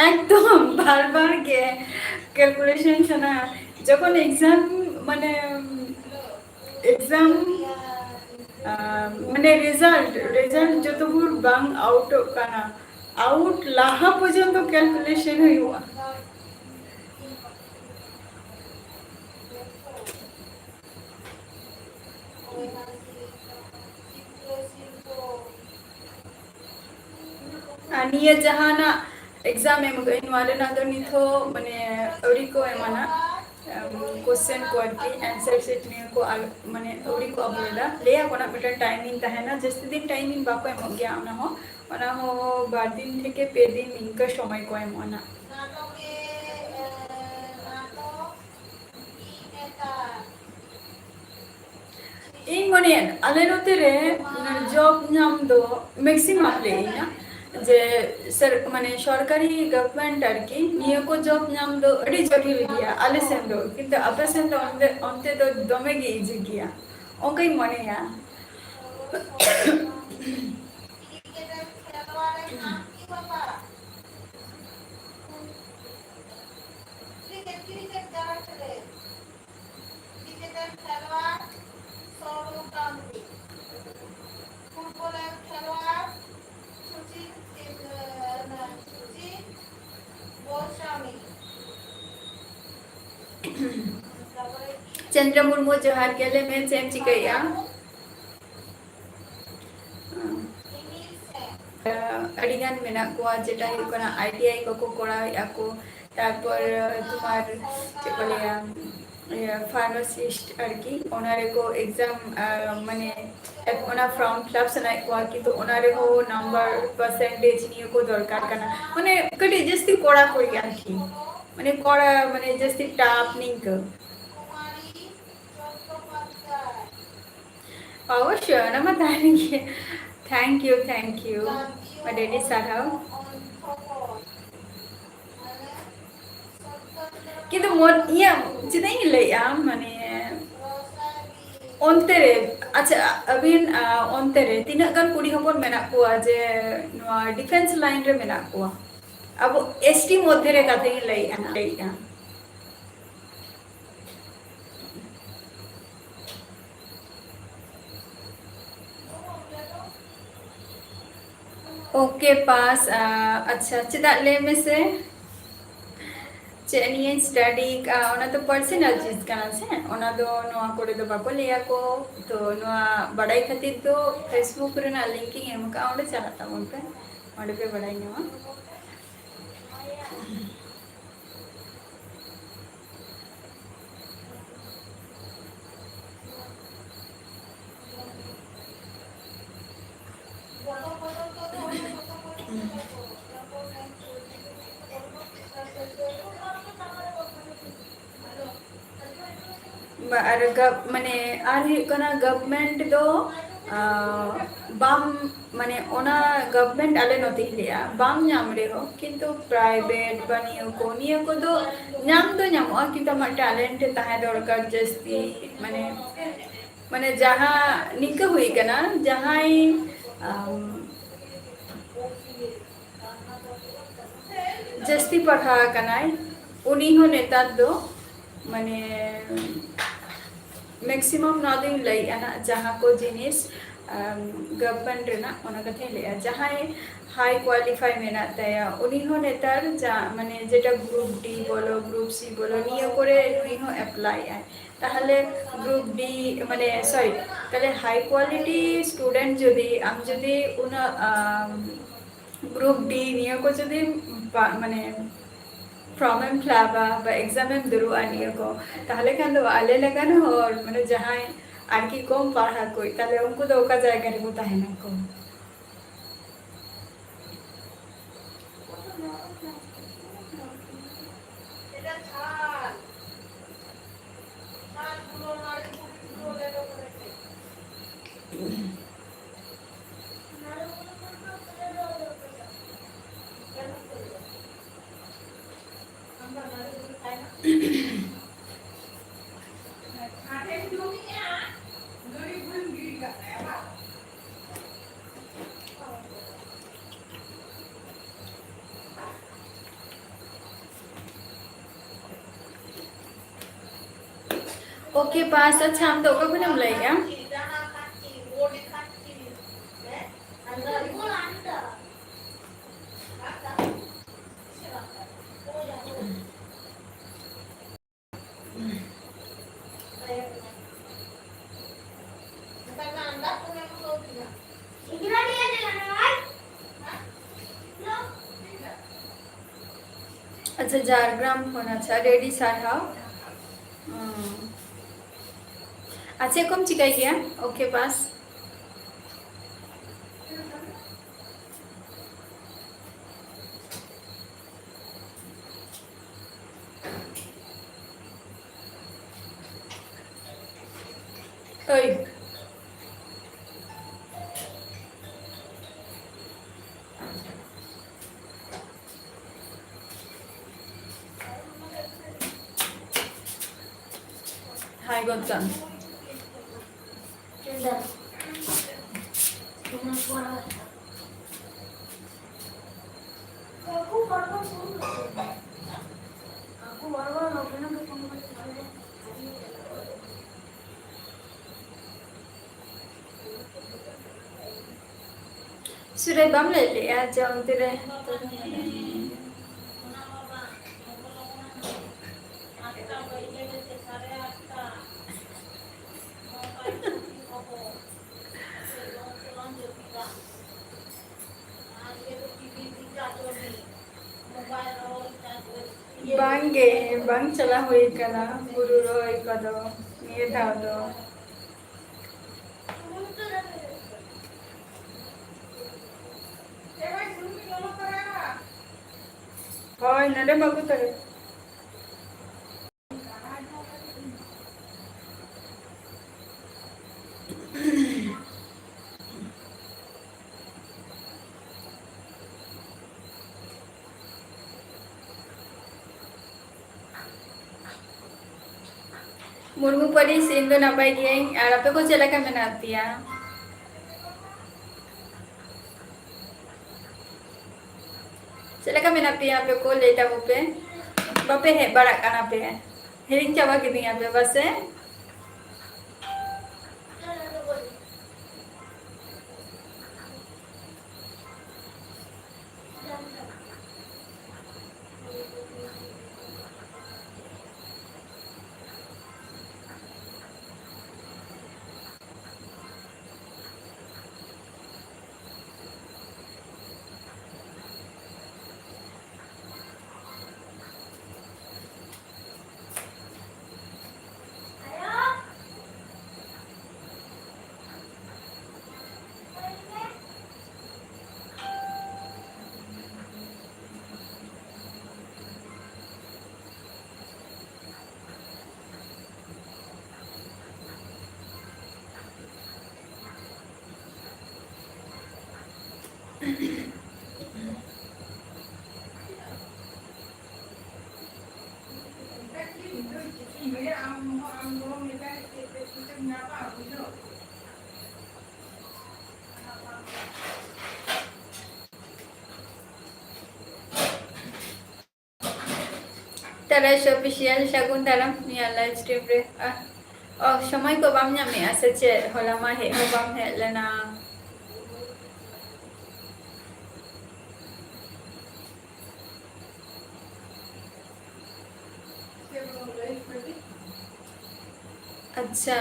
ᱮᱠᱫᱚᱢ ᱵᱟᱨ ᱵᱟᱨ ᱜᱮ ᱠᱮᱞᱠᱩᱞᱮᱥᱚᱱ ᱥᱟᱱᱟ᱾ ᱡᱚᱠᱷᱚᱱ ᱮᱠᱡᱟᱢ, ᱢᱟᱱᱮ ᱮᱠᱡᱟᱢ, ᱟᱸ, ᱢᱟᱱᱮ ᱨᱮᱡᱟᱞᱴ, ᱨᱮᱡᱟᱞᱴ ᱡᱚᱛᱚ ᱵᱷᱳᱨ ᱵᱟᱝ ᱟᱣᱩᱴᱚᱜ ᱠᱟᱱᱟ, ᱟᱣᱩᱴ ᱞᱟᱦᱟ ᱯᱚᱨᱡᱚᱱᱛᱚ ᱠᱮᱞᱠᱩᱞᱮᱥᱚᱱ ᱦᱩᱭᱩᱜᱼᱟ᱾ ᱱᱤᱭᱟᱹ ᱡᱟᱦᱟᱱᱟᱜ exam ᱮᱢ ᱠᱟᱹᱫᱟᱹᱧ, ᱱᱚᱣᱟ ᱨᱮᱱᱟᱜ ᱫᱚ ᱱᱤᱛ ᱦᱚᱸ ᱢᱟᱱᱮ ᱟᱹᱣᱨᱤ ᱠᱚ ᱮᱢᱟᱱᱟ, ᱮᱢ, question ᱠᱚ ᱟᱨᱠᱤ, answer sheet ᱱᱤᱭᱟᱹ ᱠᱚ ᱟᱞ-, ᱢᱟᱱᱮ ᱟᱹᱣᱨᱤ ᱠᱚ upload-ᱟ᱾ ᱞᱟᱹᱭᱟ ᱠᱚ ᱱᱟᱜ ᱢᱤᱫᱴᱮᱱ timing ᱛᱟᱦᱮᱱᱟ, ᱡᱟᱹᱥᱛᱤ ᱫᱤᱱ timing ᱵᱟᱠᱚ ᱮᱢᱚᱜ ᱜᱮᱭᱟ, ᱚᱱᱟ ᱦᱚᱸ, ᱚᱱᱟ ᱦᱚᱸ ᱵᱟᱨ ᱫᱤᱱ ᱛᱷᱮᱠᱮ ᱯᱮ ᱫᱤᱱ ᱤᱱᱠᱟᱹ ᱥᱚᱢᱚᱭ ᱠᱚ ᱮᱢᱚᱜᱼᱟ ᱱᱟᱜ᱾ ᱤᱧ ᱢᱚᱱᱮᱭᱟ ᱟᱞᱮ ᱱᱚᱛᱮ ᱨᱮ job ᱧᱟᱢ ᱫᱚ maximum ᱞᱟᱹᱭ ᱤᱧᱟ ᱡᱮ ᱥᱮᱨ-, ᱢᱟᱱᱮ ᱥᱚᱨᱠᱟᱨᱤ government ᱟᱨᱠᱤ ᱱᱤᱭᱟᱹ ᱠᱚ job ᱧᱟᱢ ᱫᱚ ᱟᱹᱰᱤ ᱡᱚᱴᱤᱞ ᱜᱮᱭᱟ ᱟᱞᱮ ᱥᱮᱱ ᱫᱚ, ᱠᱤᱱᱛᱩ ᱟᱯᱮ ᱥᱮᱱ ᱫᱚ ᱚᱱᱛᱮ, ᱚᱱᱛᱮ ᱫᱚ ᱫᱚᱢᱮ ᱜᱮ easy ᱜᱮᱭᱟ ᱚᱱᱠᱟᱧ ᱢᱚᱱᱮᱭᱟ᱾ ᱪᱚᱱᱫᱨᱚ ᱢᱩᱨᱢᱩ, ᱡᱚᱦᱟᱨ ᱜᱮ, ᱞᱟᱹᱭ ᱢᱮ, ᱪᱮᱫ ᱮᱢ ᱪᱤᱠᱟᱹᱭᱮᱫᱼᱟ? ᱟᱹᱰᱤᱜᱟᱱ ᱢᱮᱱᱟᱜ ᱠᱚᱣᱟ, ᱡᱮᱴᱟ ᱦᱩᱭᱩᱜ ᱠᱟᱱᱟ ᱟᱭ ᱴᱤ ᱟᱭ ᱠᱚᱠᱚ ᱠᱚᱨᱟᱣᱮᱫᱼᱟ ᱠᱚ, ᱛᱟᱨᱯᱚᱨ ᱛᱳᱢᱟᱨ ᱪᱮᱫ ᱠᱚ ᱞᱟᱹᱭᱟ, ᱤᱭᱟᱹ, pharmacist ᱟᱨᱠᱤ, ᱚᱱᱟ ᱨᱮᱠᱚ exam, ᱟᱨ ᱢᱟᱱᱮ ᱚᱱᱟ form fill up ᱥᱟᱱᱟᱭᱮᱫ ᱠᱚᱣᱟ, ᱠᱤᱱᱛᱩ ᱚᱱᱟ ᱨᱮᱦᱚᱸ number percentage ᱱᱤᱭᱟᱹ ᱠᱚ ᱫᱚᱨᱠᱟᱨ ᱠᱟᱱᱟ, ᱢᱟᱱᱮ ᱠᱟᱹᱴᱤᱡ ᱡᱟᱹᱥᱛᱤ ᱠᱚᱲᱟ ᱠᱩᱲᱤ ᱟᱨᱠᱤ, ᱢᱟᱱᱮ ᱠᱚᱲᱟ ᱢᱟᱱᱮ ᱡᱟᱹᱥᱛᱤ tough ᱱᱤᱝᱠᱟᱹ᱾ ᱚᱵᱚᱥᱥᱳᱭ, ᱚᱱᱟ ᱢᱟ ᱛᱟᱦᱮᱱ ᱜᱮ᱾ Thank you, thank you. ᱟᱹᱰᱤ ᱟᱹᱰᱤ ᱥᱟᱨᱦᱟᱣ᱾ ᱠᱤᱱᱛᱩ ᱢᱚᱱ-, ᱤᱭᱟᱹ, ᱪᱮᱫᱟᱜ ᱤᱧ ᱞᱟᱹᱭᱮᱜᱼᱟ, ᱢᱟᱱᱮ, ᱚᱱᱛᱮ ᱨᱮ, ᱟᱪᱪᱷᱟ, ᱟᱹᱵᱤᱱ, ᱟ, ᱚᱱᱛᱮ ᱨᱮ ᱛᱤᱱᱟᱹᱜ ᱜᱟᱱ ᱠᱩᱲᱤ ᱦᱚᱯᱚᱱ ᱢᱮᱱᱟᱜ ᱠᱚᱣᱟ ᱡᱮ ᱱᱚᱣᱟ defence line ᱨᱮ ᱢᱮᱱᱟᱜ ᱠᱚᱣᱟ? ᱟᱵᱚ ᱮᱥ ᱴᱤ ᱢᱚᱫᱽᱫᱷᱮ ᱨᱮ ᱠᱟᱛᱷᱟᱧ ᱞᱟᱹᱭᱮᱜᱼᱟ, ᱞᱟᱹᱭᱮᱜᱼᱟ᱾ OK, pass, ᱟ, ᱟᱪᱪᱷᱟ, ᱪᱮᱫᱟᱜ ᱞᱟᱹᱭ ᱢᱮᱥᱮ? ᱪᱮᱫ ᱱᱤᱭᱟᱹᱧ study ᱠᱟᱜᱼᱟ, ᱚᱱᱟ ᱫᱚ personal ᱪᱤᱡᱽ ᱠᱟᱱᱟ ᱥᱮ, ᱚᱱᱟ ᱫᱚ ᱱᱚᱣᱟ ᱠᱚᱨᱮ ᱫᱚ ᱵᱟᱠᱚ ᱞᱟᱹᱭᱟ ᱠᱚ᱾ ᱛᱚ ᱱᱚᱣᱟ ᱵᱟᱰᱟᱭ ᱠᱷᱟᱹᱛᱤᱨ ᱫᱚ Facebook ᱨᱮᱱᱟᱜ link ᱤᱧ ᱮᱢ ᱠᱟᱜᱼᱟ, ᱚᱸᱰᱮ ᱪᱟᱞᱟᱜ ᱛᱟᱵᱚᱱ ᱯᱮ᱾ ᱚᱸᱰᱮ ᱯᱮ ᱵᱟᱲᱟᱭ ᱧᱟᱢᱟ᱾ ᱵᱟ-, ᱟᱨ ᱜᱚᱵ-, ᱢᱟᱱᱮ, ᱟᱨ ᱦᱩᱭᱩᱜ ᱠᱟᱱᱟ, ᱜᱚᱵᱷᱢᱮᱱᱴ ᱫᱚ, ᱟᱸ, ᱵᱟᱢ, ᱢᱟᱱᱮ, ᱚᱱᱟ ᱜᱚᱵᱷᱢᱮᱱᱴ ᱟᱞᱮ ᱱᱚᱛᱮᱧ ᱞᱟᱹᱭᱟ, ᱵᱟᱢ ᱧᱟᱢ ᱨᱮᱦᱚᱸ, ᱠᱤᱱᱛᱩ ᱯᱨᱟᱭᱵᱷᱮᱴ ᱵᱟ ᱱᱤᱭᱟᱹ ᱠᱚ, ᱱᱤᱭᱟᱹ ᱠᱚᱫᱚ ᱧᱟᱢ ᱫᱚ ᱧᱟᱢᱚᱜᱼᱟ, ᱠᱤᱱᱛᱩ ᱟᱢᱟᱜ ᱴᱮᱞᱮᱱᱴ ᱛᱟᱦᱮᱸ ᱫᱚᱨᱠᱟᱨ ᱡᱟᱹᱥᱛᱤ, ᱢᱟᱱᱮ, ᱢᱟᱱᱮ, ᱡᱟᱦᱟᱸ ᱱᱤᱝᱠᱟᱹ ᱦᱩᱭ ᱠᱟᱱᱟ, ᱡᱟᱦᱟᱸᱭ, ᱟᱢ, ᱡᱟᱹᱥᱛᱤ ᱯᱟᱲᱦᱟᱣ ᱟᱠᱟᱱᱟᱭ, ᱩᱱᱤ ᱦᱚᱸ ᱱᱮᱛᱟᱨ ᱫᱚ, ᱢᱟᱱᱮ, ᱢᱮᱠᱥᱤᱢᱟᱢ ᱱᱚᱣᱟ ᱫᱚᱧ ᱞᱟᱹᱭᱮᱫᱼᱟ ᱱᱟᱜ, ᱡᱟᱦᱟᱸ ᱠᱚ ᱡᱤᱱᱤᱥ, ᱟᱢ, ᱜᱚᱵᱷᱢᱮᱱᱴ ᱨᱮᱱᱟᱜ, ᱚᱱᱟ ᱠᱟᱛᱷᱟᱧ ᱞᱟᱹᱭᱮᱫᱼᱟ᱾ ᱡᱟᱦᱟᱸᱭ ᱦᱟᱭ ᱠᱳᱣᱟᱞᱤᱯᱷᱟᱭ ᱢᱮᱱᱟᱜ ᱛᱟᱭᱟ, ᱩᱱᱤ ᱦᱚᱸ ᱱᱮᱛᱟᱨ ᱡᱟ-, ᱢᱟᱱᱮ, ᱡᱮᱴᱟ ᱜᱨᱩᱯ ᱰᱤ ᱵᱚᱞᱚ, ᱜᱨᱩᱯ ᱥᱤ ᱵᱚᱞᱚ, ᱱᱤᱭᱟᱹ ᱠᱚᱨᱮ ᱱᱩᱭ ᱦᱚᱸ ᱮᱯᱞᱟᱭᱮᱫᱼᱟᱭ᱾ ᱛᱟᱦᱚᱞᱮ ᱜᱨᱩᱯ ᱰᱤ, ᱢᱟᱱᱮ, ᱥᱚᱨᱤ, ᱛᱟᱦᱚᱞᱮ ᱦᱟᱭ ᱠᱳᱣᱟᱞᱤᱴᱤ ᱥᱴᱩᱰᱮᱱᱴ ᱡᱩᱫᱤ ᱟᱢ ᱡᱩᱫᱤ ᱩᱱᱟᱹᱜ, ᱟᱢ, ᱜᱨᱩᱯ ᱰᱤ ᱱᱤᱭᱟᱹ ᱠᱚ ᱡᱩᱫᱤ ᱯᱟ-, ᱢᱟᱱᱮ, ᱯᱷᱨᱚᱢ ᱮᱢ ᱯᱷᱤᱞᱟᱯᱟ ᱵᱟ ᱮᱠᱡᱟᱢ ᱮᱢ ᱫᱩᱲᱩᱵᱼᱟ ᱱᱤᱭᱟᱹ ᱠᱚ, ᱛᱟᱦᱚᱞᱮ ᱠᱷᱟᱱ ᱫᱚ ᱟᱞᱮ ᱞᱮᱠᱟᱱ ᱦᱚᱲ, ᱢᱟᱱᱮ, ᱡᱟᱦᱟᱸᱭ ᱟᱨᱠᱤ ᱠᱚᱢ ᱯᱟᱲᱦᱟᱣ ᱠᱚ, ᱛᱟᱦᱚᱞᱮ ᱩᱱᱠᱩ ᱫᱚ ᱚᱠᱟ ᱡᱟᱭᱜᱟ ᱨᱮᱠᱚ ᱛᱟᱦᱮᱱᱟᱠᱚ? ᱳᱠᱮ, ᱯᱟᱥ᱾ ᱟᱪᱪᱷᱟ, ᱟᱢ ᱫᱚ ᱚᱠᱟ ᱠᱷᱚᱱᱮᱢ ᱞᱟᱹᱭᱮᱜᱼᱟ? ᱟᱪᱪᱷᱟ, ᱡᱷᱟᱲᱜᱨᱟᱢ ᱠᱷᱚᱱ, ᱟᱪᱪᱷᱟ, ᱟᱹᱰᱤ ᱟᱹᱰᱤ ᱥᱟᱨᱦᱟᱣ᱾ ᱩᱸ᱾ ᱟᱨ ᱪᱮᱫ ᱠᱚᱢ ᱪᱤᱠᱟᱹᱭ ᱜᱮᱭᱟ? OK, ᱯᱟᱥ᱾ ᱟᱹᱭ᱾ ᱦᱟᱭ ᱜᱚᱫ ᱠᱟᱜ ᱢᱮ᱾ ᱥᱩᱨᱮ ᱵᱟᱢ ᱞᱟᱹᱭ ᱞᱮᱜᱼᱟ ᱡᱮ ᱚᱱᱛᱮ ᱨᱮ? ᱵᱟᱝᱜᱮ, ᱵᱟᱝ ᱪᱟᱞᱟᱣ ᱦᱩᱭ ᱠᱟᱱᱟ ᱵᱩᱨᱩ ᱨᱚᱦᱚᱭ ᱠᱚᱫᱚ ᱱᱤᱭᱟᱹ ᱫᱷᱟᱣ ᱫᱚ᱾ ᱦᱳᱭ, ᱱᱚᱰᱮᱢ ᱟᱹᱜᱩ ᱛᱚᱨᱟᱭᱟ᱾ ᱢᱩᱨᱢᱩ ᱯᱟᱹᱨᱤᱥ, ᱤᱧ ᱫᱚ ᱱᱟᱯᱟᱭ ᱜᱤᱭᱟᱹᱧ, ᱟᱨ ᱟᱯᱮ ᱠᱚ ᱪᱮᱫ ᱞᱮᱠᱟ ᱢᱮᱱᱟᱜ ᱯᱮᱭᱟ? ᱪᱮᱫ ᱞᱮᱠᱟ ᱢᱮᱱᱟᱜ ᱯᱮᱭᱟ ᱟᱯᱮ ᱠᱚ? ᱞᱟᱹᱭ ᱛᱟᱵᱚ ᱯᱮ᱾ ᱵᱟᱯᱮ ᱦᱮᱡ ᱵᱟᱲᱟᱜ ᱠᱟᱱᱟ ᱯᱮ? ᱦᱤᱲᱤᱧ ᱪᱟᱵᱟ ᱠᱤᱫᱤᱧᱟ ᱯᱮ ᱯᱟᱥᱮ? ᱛᱟᱨᱟᱥ ᱚᱯᱷᱤᱥᱤᱭᱟᱞ, ᱥᱟᱹᱜᱩᱱ ᱫᱟᱨᱟᱢ ᱱᱤᱭᱟᱹ ᱞᱟᱭᱤᱵᱷ ᱥᱴᱨᱤᱢ ᱨᱮ᱾ ᱟᱦ, ᱚ, ᱥᱚᱢᱚᱭ ᱠᱚ ᱵᱟᱢ ᱧᱟᱢᱮᱜᱼᱟ ᱥᱮ ᱪᱮᱫ? ᱦᱚᱞᱟ ᱢᱟ ᱦᱮᱡ ᱦᱚᱸ ᱵᱟᱢ ᱦᱮᱡ ᱞᱮᱱᱟ᱾ ᱟᱪᱪᱷᱟ᱾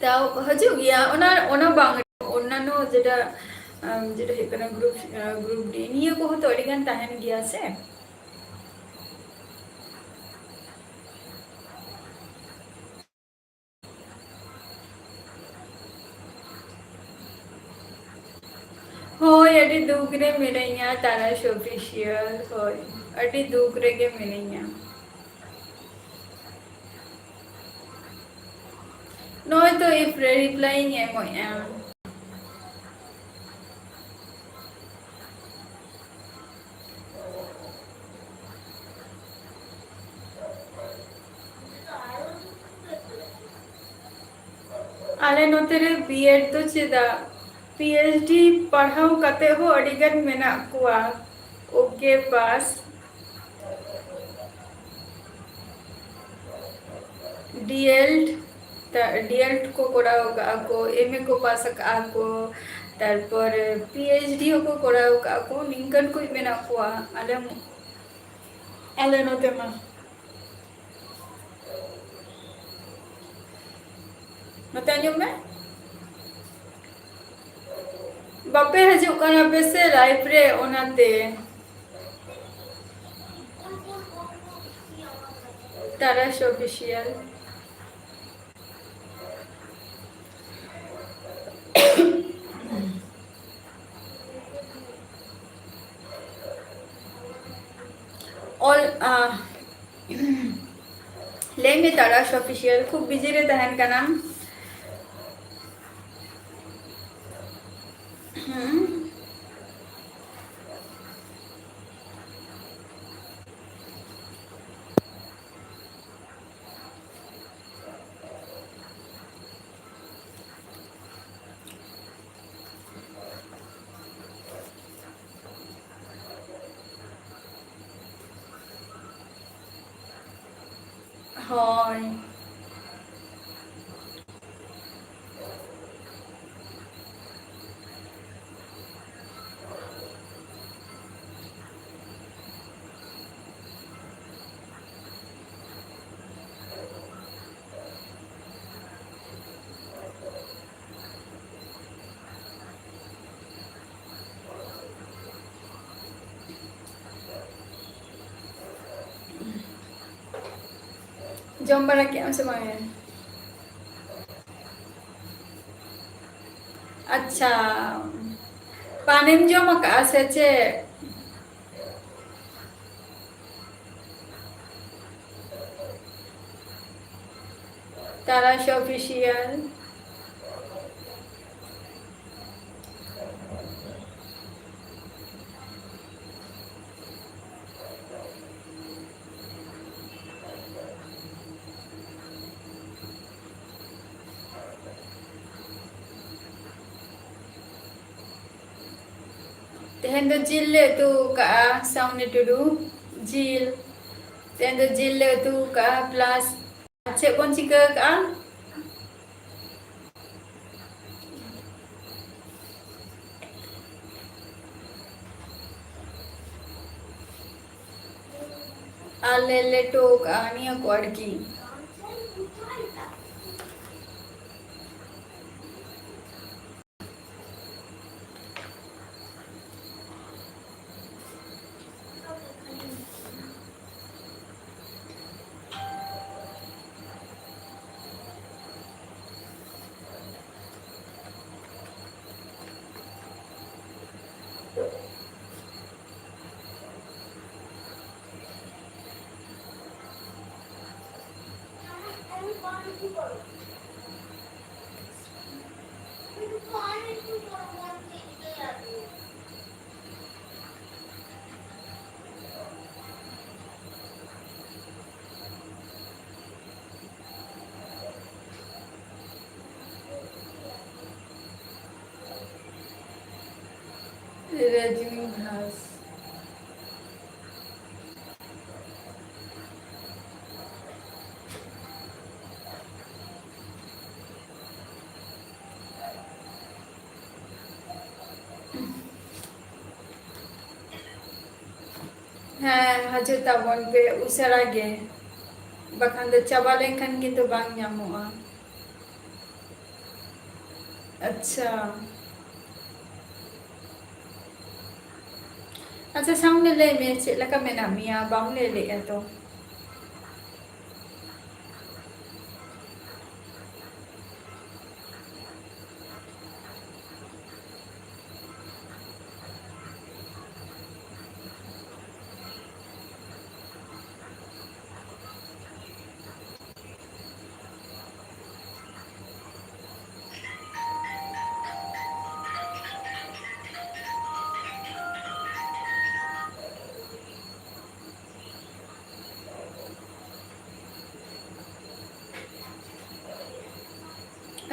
ᱛᱟᱣ ᱦᱤᱡᱩᱜ ᱜᱮᱭᱟ, ᱚᱱᱟ, ᱚᱱᱟ ᱵᱟᱝ, ᱚᱱᱱᱟᱱᱚ ᱡᱮᱴᱟ, ᱟᱢ, ᱡᱮᱴᱟ ᱦᱩᱭᱩᱜ ᱠᱟᱱᱟ ᱜᱨᱩᱯ, ᱟᱸ, ᱜᱨᱩᱯ ᱰᱤ, ᱱᱤᱭᱟᱹ ᱠᱚᱦᱚᱸ ᱛᱚ ᱟᱹᱰᱤ ᱜᱟᱱ ᱛᱟᱦᱮᱱ ᱜᱮᱭᱟ ᱥᱮ᱾ ᱦᱳᱭ, ᱟᱹᱰᱤ ᱫᱩᱠ ᱨᱮ ᱢᱤᱱᱟᱹᱧᱟ, ᱛᱟᱨᱟᱥ ᱚᱯᱷᱤᱥᱤᱭᱟᱞ, ᱦᱳᱭ, ᱟᱹᱰᱤ ᱫᱩᱠ ᱨᱮᱜᱮ ᱢᱤᱱᱟᱹᱧᱟ᱾ ᱱᱚᱜᱼᱚᱭ ᱛᱚ ᱤᱯ ᱨᱮ ᱨᱤᱯᱞᱟᱭ ᱤᱧ ᱮᱢᱚᱜᱼᱟ᱾ ᱟᱞᱮ ᱱᱚᱛᱮ ᱨᱮ ᱵᱤᱭᱮᱰ ᱫᱚ ᱪᱮᱫᱟᱜ? ᱯᱤ ᱮᱭᱤᱪ ᱰᱤ ᱯᱟᱲᱦᱟᱣ ᱠᱟᱛᱮ ᱦᱚᱸ ᱟᱹᱰᱤ ᱜᱟᱱ ᱢᱮᱱᱟᱜ ᱠᱚᱣᱟ᱾ ᱳᱠᱮ ᱯᱟᱥ᱾ ᱰᱤ ᱮᱞ ᱰᱤ ᱮᱞ ᱠᱚ ᱠᱚᱨᱟᱣ ᱟᱠᱟᱫᱼᱟ ᱠᱚ, ᱮᱢ ᱮ ᱠᱚ ᱯᱟᱥ ᱟᱠᱟᱫᱼᱟ ᱠᱚ, ᱛᱟᱨᱯᱚᱨ ᱯᱤ ᱮᱭᱤᱪ ᱰᱤ ᱦᱚᱸᱠᱚ ᱠᱚᱨᱟᱣ ᱟᱠᱟᱫᱼᱟ ᱠᱚ, ᱱᱤᱝᱠᱟᱹᱱ ᱠᱚ ᱢᱮᱱᱟᱜ ᱠᱚᱣᱟ ᱟᱞᱮ, ᱟᱞᱮ ᱱᱚᱛᱮ ᱢᱟ᱾ ᱱᱚᱛᱮ ᱟᱸᱡᱚᱢ ᱢᱮ᱾ ᱵᱟᱯᱮ ᱦᱤᱡᱩᱜ ᱠᱟᱱᱟ ᱯᱮ ᱥᱮ live ᱨᱮ, ᱚᱱᱟᱛᱮ᱾ ᱛᱟᱨᱟᱥ Official᱾ ᱚᱞ, ᱟ, ᱞᱟᱹᱭ ᱢᱮ ᱛᱟᱨᱟᱥ Official, ᱠᱷᱩᱵ busy ᱨᱮ ᱛᱟᱦᱮᱱ ᱠᱟᱱᱟᱢ᱾ ᱦᱩᱸ᱾ ᱦᱳᱭ᱾ ᱡᱚᱢ ᱵᱟᱲᱟ ᱠᱮᱜ ᱟᱢ ᱥᱮ ᱵᱟᱝ? ᱟᱪᱪᱷᱟ, ᱯᱟᱱᱮᱢ ᱡᱚᱢ ᱟᱠᱟᱜᱼᱟ ᱥᱮ ᱪᱮᱫ? ᱛᱟᱨᱟᱥ Official᱾ ᱛᱮᱦᱮᱧ ᱫᱚ ᱡᱤᱞ ᱞᱮ ᱩᱛᱩ ᱠᱟᱜᱼᱟ, ᱥᱟᱣᱱᱤ ᱴᱩᱰᱩ, ᱡᱤᱞ᱾ ᱛᱮᱦᱮᱧ ᱫᱚ ᱡᱤᱞ ᱞᱮ ᱩᱛᱩ ᱠᱟᱜᱼᱟ, plus ᱪᱮᱫ ᱵᱚᱱ ᱪᱤᱠᱟᱹ ᱠᱟᱜᱼᱟ? ᱟᱨ ᱞᱮ ᱞᱮᱴᱚ ᱠᱟᱜᱼᱟ ᱱᱤᱭᱟᱹ ᱠᱚ ᱟᱨᱠᱤ᱾ ᱨᱟᱡᱩ ᱜᱷᱟᱥ᱾ ᱦᱮᱸ, ᱦᱤᱡᱩᱜ ᱛᱟᱵᱚᱱ ᱯᱮ ᱩᱥᱟᱹᱨᱟ ᱜᱮ, ᱵᱟᱠᱷᱟᱱ ᱫᱚ ᱪᱟᱵᱟ ᱞᱮᱱᱠᱷᱟᱱ ᱜᱮ ᱛᱚ ᱵᱟᱝ ᱧᱟᱢᱚᱜᱼᱟ᱾ ᱟᱪᱪᱷᱟ, ᱟᱪᱪᱷᱟ, ᱥᱟᱢᱱᱮ ᱞᱟᱹᱭ ᱢᱮ, ᱪᱮᱫ ᱞᱮᱠᱟ ᱢᱮᱱᱟᱜ ᱢᱮᱭᱟ? ᱵᱟᱢ ᱞᱟᱹᱭ ᱞᱮᱫᱼᱟ ᱛᱚ᱾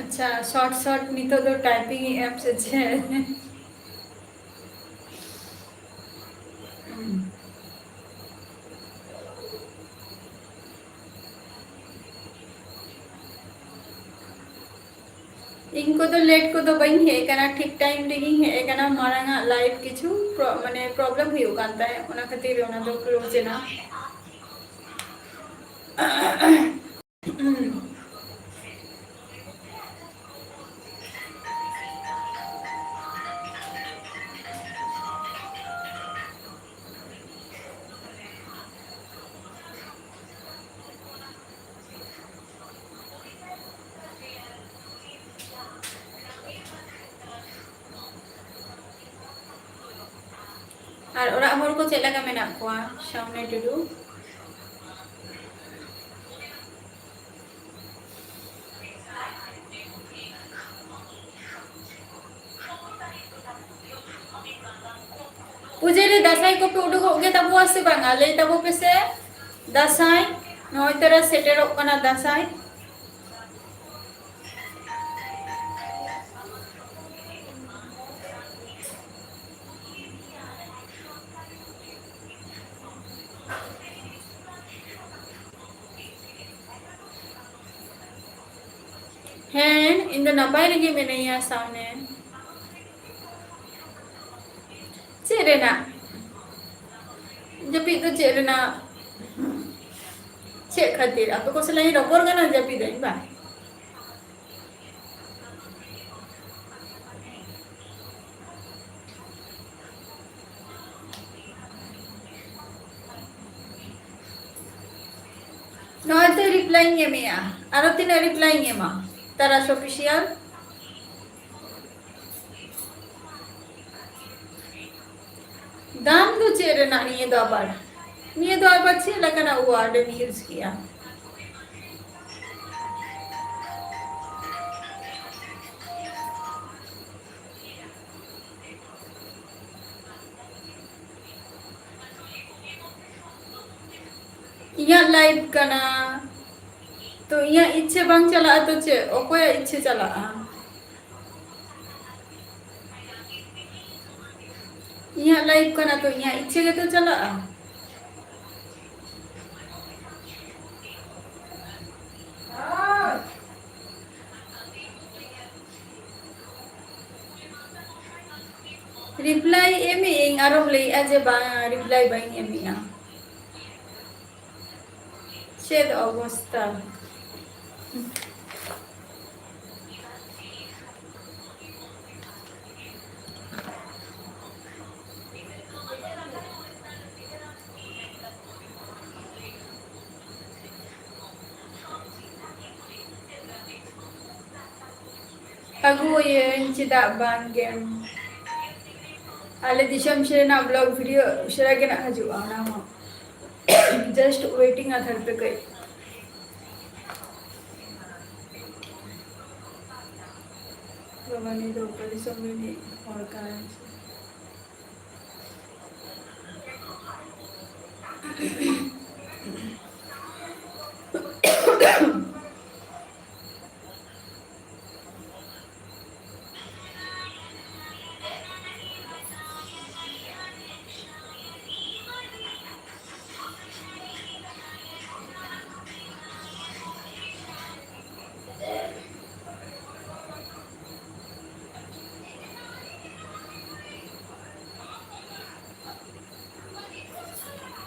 ᱟᱪᱪᱷᱟ, short short ᱱᱤᱛᱚᱜ ᱫᱚ typing ᱮᱫ ᱟᱢ ᱥᱮ ᱪᱮᱫ? ᱤᱧ ᱠᱚᱫᱚ late ᱠᱚᱫᱚ ᱵᱟᱹᱧ ᱦᱮᱡ ᱟᱠᱟᱱᱟ, ᱴᱷᱤᱠ time ᱨᱮᱜᱤᱧ ᱦᱮᱡ ᱟᱠᱟᱱᱟ᱾ ᱢᱟᱲᱟᱝ ᱟᱜ live ᱠᱤᱪᱷᱩ pro-, ᱢᱟᱱᱮ problem ᱦᱩᱭᱩᱜ ᱠᱟᱱ ᱛᱟᱦᱮᱸᱫ, ᱚᱱᱟ ᱠᱷᱟᱹᱛᱤᱨ ᱚᱱᱟ ᱫᱚ close ᱮᱱᱟ᱾ ᱟᱨ ᱚᱲᱟᱜ ᱦᱚᱲ ᱠᱚ ᱪᱮᱫ ᱞᱮᱠᱟ ᱢᱮᱱᱟᱜ ᱠᱚᱣᱟ, ᱥᱟᱢᱱᱮ ᱴᱩᱰᱩ? ᱯᱩᱡᱟᱹ ᱨᱮ ᱫᱟᱸᱥᱟᱭ ᱠᱚᱯᱮ ᱩᱰᱩᱠᱚᱜ ᱜᱮ ᱛᱟᱵᱚᱣᱟ ᱥᱮ ᱵᱟᱝᱟ? ᱞᱟᱹᱭ ᱛᱟᱵᱚ ᱯᱮᱥᱮ᱾ ᱫᱟᱸᱥᱟᱭ, ᱱᱚᱜᱼᱚᱭ ᱛᱚᱨᱟ ᱥᱮᱴᱮᱨᱚᱜ ᱠᱟᱱᱟ ᱫᱟᱸᱥᱟᱭ᱾ ᱦᱮᱸ, ᱤᱧ ᱫᱚ ᱱᱟᱯᱟᱭ ᱨᱮᱜᱮ ᱢᱮᱱᱟᱹᱧᱟ, ᱥᱟᱢᱱᱮ᱾ ᱪᱮᱫ ᱨᱮᱱᱟᱜ? ᱡᱟᱹᱯᱤᱫ ᱫᱚ ᱪᱮᱫ ᱨᱮᱱᱟᱜ? ᱪᱮᱫ ᱠᱷᱟᱹᱛᱤᱨ? ᱟᱯᱮ ᱠᱚ ᱥᱟᱞᱟᱜ ᱤᱧ ᱨᱚᱯᱚᱲ ᱠᱟᱱᱟ, ᱡᱟᱹᱯᱤᱫᱟᱹᱧ ᱵᱟᱝ? ᱱᱚᱜᱼᱚᱭ ᱛᱚ reply ᱤᱧ ᱮᱢᱮᱜᱼᱟ᱾ ᱟᱨᱚ ᱛᱤᱱᱟᱹᱜ reply ᱤᱧ ᱮᱢᱟ? ᱛᱟᱨᱟᱥ Official᱾ ᱫᱟᱢ ᱫᱚ ᱪᱮᱫ ᱨᱮᱱᱟᱜ ᱱᱤᱭᱟᱹ ᱫᱚ ᱟᱵᱟᱨ? ᱱᱤᱭᱟᱹ ᱫᱚ ᱟᱵᱟᱨ ᱪᱮᱫ ᱞᱮᱠᱟᱱᱟᱜ word ᱮᱢ use ᱠᱮᱜᱼᱟ? ᱤᱧᱟᱹᱜ live ᱠᱟᱱᱟ, ᱛᱚ ᱤᱧᱟᱹᱜ ᱤᱪᱪᱷᱟᱹ ᱵᱟᱝ ᱪᱟᱞᱟᱜᱼᱟ ᱛᱚ ᱪᱮᱫ? ᱚᱠᱚᱭᱟᱜ ᱤᱪᱪᱷᱟᱹ ᱪᱟᱞᱟᱜᱼᱟ? ᱤᱧᱟᱹᱜ live ᱠᱟᱱᱟ ᱛᱚ ᱤᱧᱟᱹᱜ ᱤᱪᱪᱷᱟᱹ ᱜᱮᱛᱚ ᱪᱟᱞᱟᱜᱼᱟ᱾ Reply ᱮᱢᱮᱜ ᱟᱹᱧ, ᱟᱨᱚᱢ ᱞᱟᱹᱭᱮᱜᱼᱟ ᱡᱮ ᱵᱟᱝ, reply ᱵᱟᱹᱧ ᱮᱢᱮᱜᱼᱟ᱾ ᱪᱮᱫ ᱚᱵᱚᱥᱛᱟ? ᱟᱹᱜᱩᱭᱟᱹᱧ, ᱪᱮᱫᱟᱜ ᱵᱟᱝ ᱜᱮᱢ? ᱟᱞᱮ ᱫᱤᱥᱚᱢ ᱥᱮᱫ ᱨᱮᱱᱟᱜ vlog video ᱩᱥᱟᱹᱨᱟ ᱜᱮ ᱱᱟᱜ ᱦᱤᱡᱩᱜᱼᱟ, ᱚᱱᱟ ᱦᱚᱸ᱾ Just waiting ᱟᱫᱷᱟᱨ ᱯᱮ ᱠᱟᱹᱡ᱾ ᱵᱟᱵᱟ, ᱱᱩᱭ ᱫᱚ ᱚᱠᱟ ᱫᱤᱥᱚᱢ ᱨᱤᱱᱤᱡ ᱦᱚᱲ ᱠᱟᱱᱟᱭ?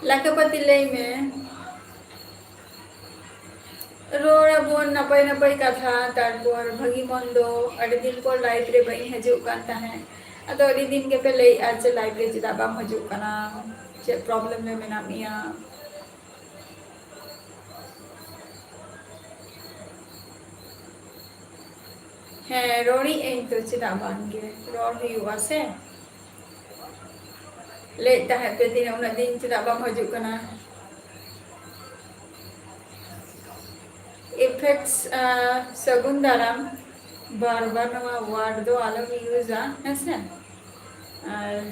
ᱞᱟᱠᱷᱟᱯᱟᱛᱤ, ᱞᱟᱹᱭ ᱢᱮ᱾ ᱨᱚᱲ ᱟᱵᱚᱱ ᱱᱟᱯᱟᱭ ᱱᱟᱯᱟᱭ ᱠᱟᱛᱷᱟ, ᱛᱟᱨᱯᱚᱨ ᱵᱷᱟᱹᱜᱤ ᱢᱚᱱᱫᱚ᱾ ᱟᱹᱰᱤ ᱫᱤᱱ ᱯᱚᱨ live ᱨᱮ ᱵᱟᱹᱧ ᱦᱤᱡᱩᱜ ᱠᱟᱱ ᱛᱟᱦᱮᱸᱫ, ᱟᱫᱚ ᱟᱹᱰᱤ ᱫᱤᱱ ᱜᱮᱯᱮ ᱞᱟᱹᱭᱮᱫᱼᱟ ᱡᱮ live ᱨᱮ ᱪᱮᱫᱟᱜ ᱵᱟᱢ ᱦᱤᱡᱩᱜ ᱠᱟᱱᱟ, ᱪᱮᱫ problem ᱨᱮ ᱢᱮᱱᱟᱜ ᱢᱮᱭᱟ? ᱦᱮᱸ, ᱨᱚᱲᱤᱡ ᱟᱹᱧ ᱛᱚ, ᱪᱮᱫᱟᱜ ᱵᱟᱝ ᱜᱮ, ᱨᱚᱲ ᱦᱩᱭᱩᱜᱼᱟ ᱥᱮ᱾ ᱞᱟᱹᱭᱮᱫ ᱛᱟᱦᱮᱸᱫ ᱯᱮ ᱛᱤᱱᱟᱹᱜ, ᱩᱱᱟᱹᱜ ᱫᱤᱱ ᱪᱮᱫᱟᱜ ᱵᱟᱢ ᱦᱤᱡᱩᱜ ᱠᱟᱱᱟ? Effects, ᱟᱸ, ᱥᱟᱹᱜᱩᱱ ᱫᱟᱨᱟᱢ, ᱵᱟᱨ ᱵᱟᱨ ᱱᱚᱣᱟ word ᱫᱚ ᱟᱞᱚᱢ use-ᱟ, ᱦᱮᱸ ᱥᱮ? ᱟᱨ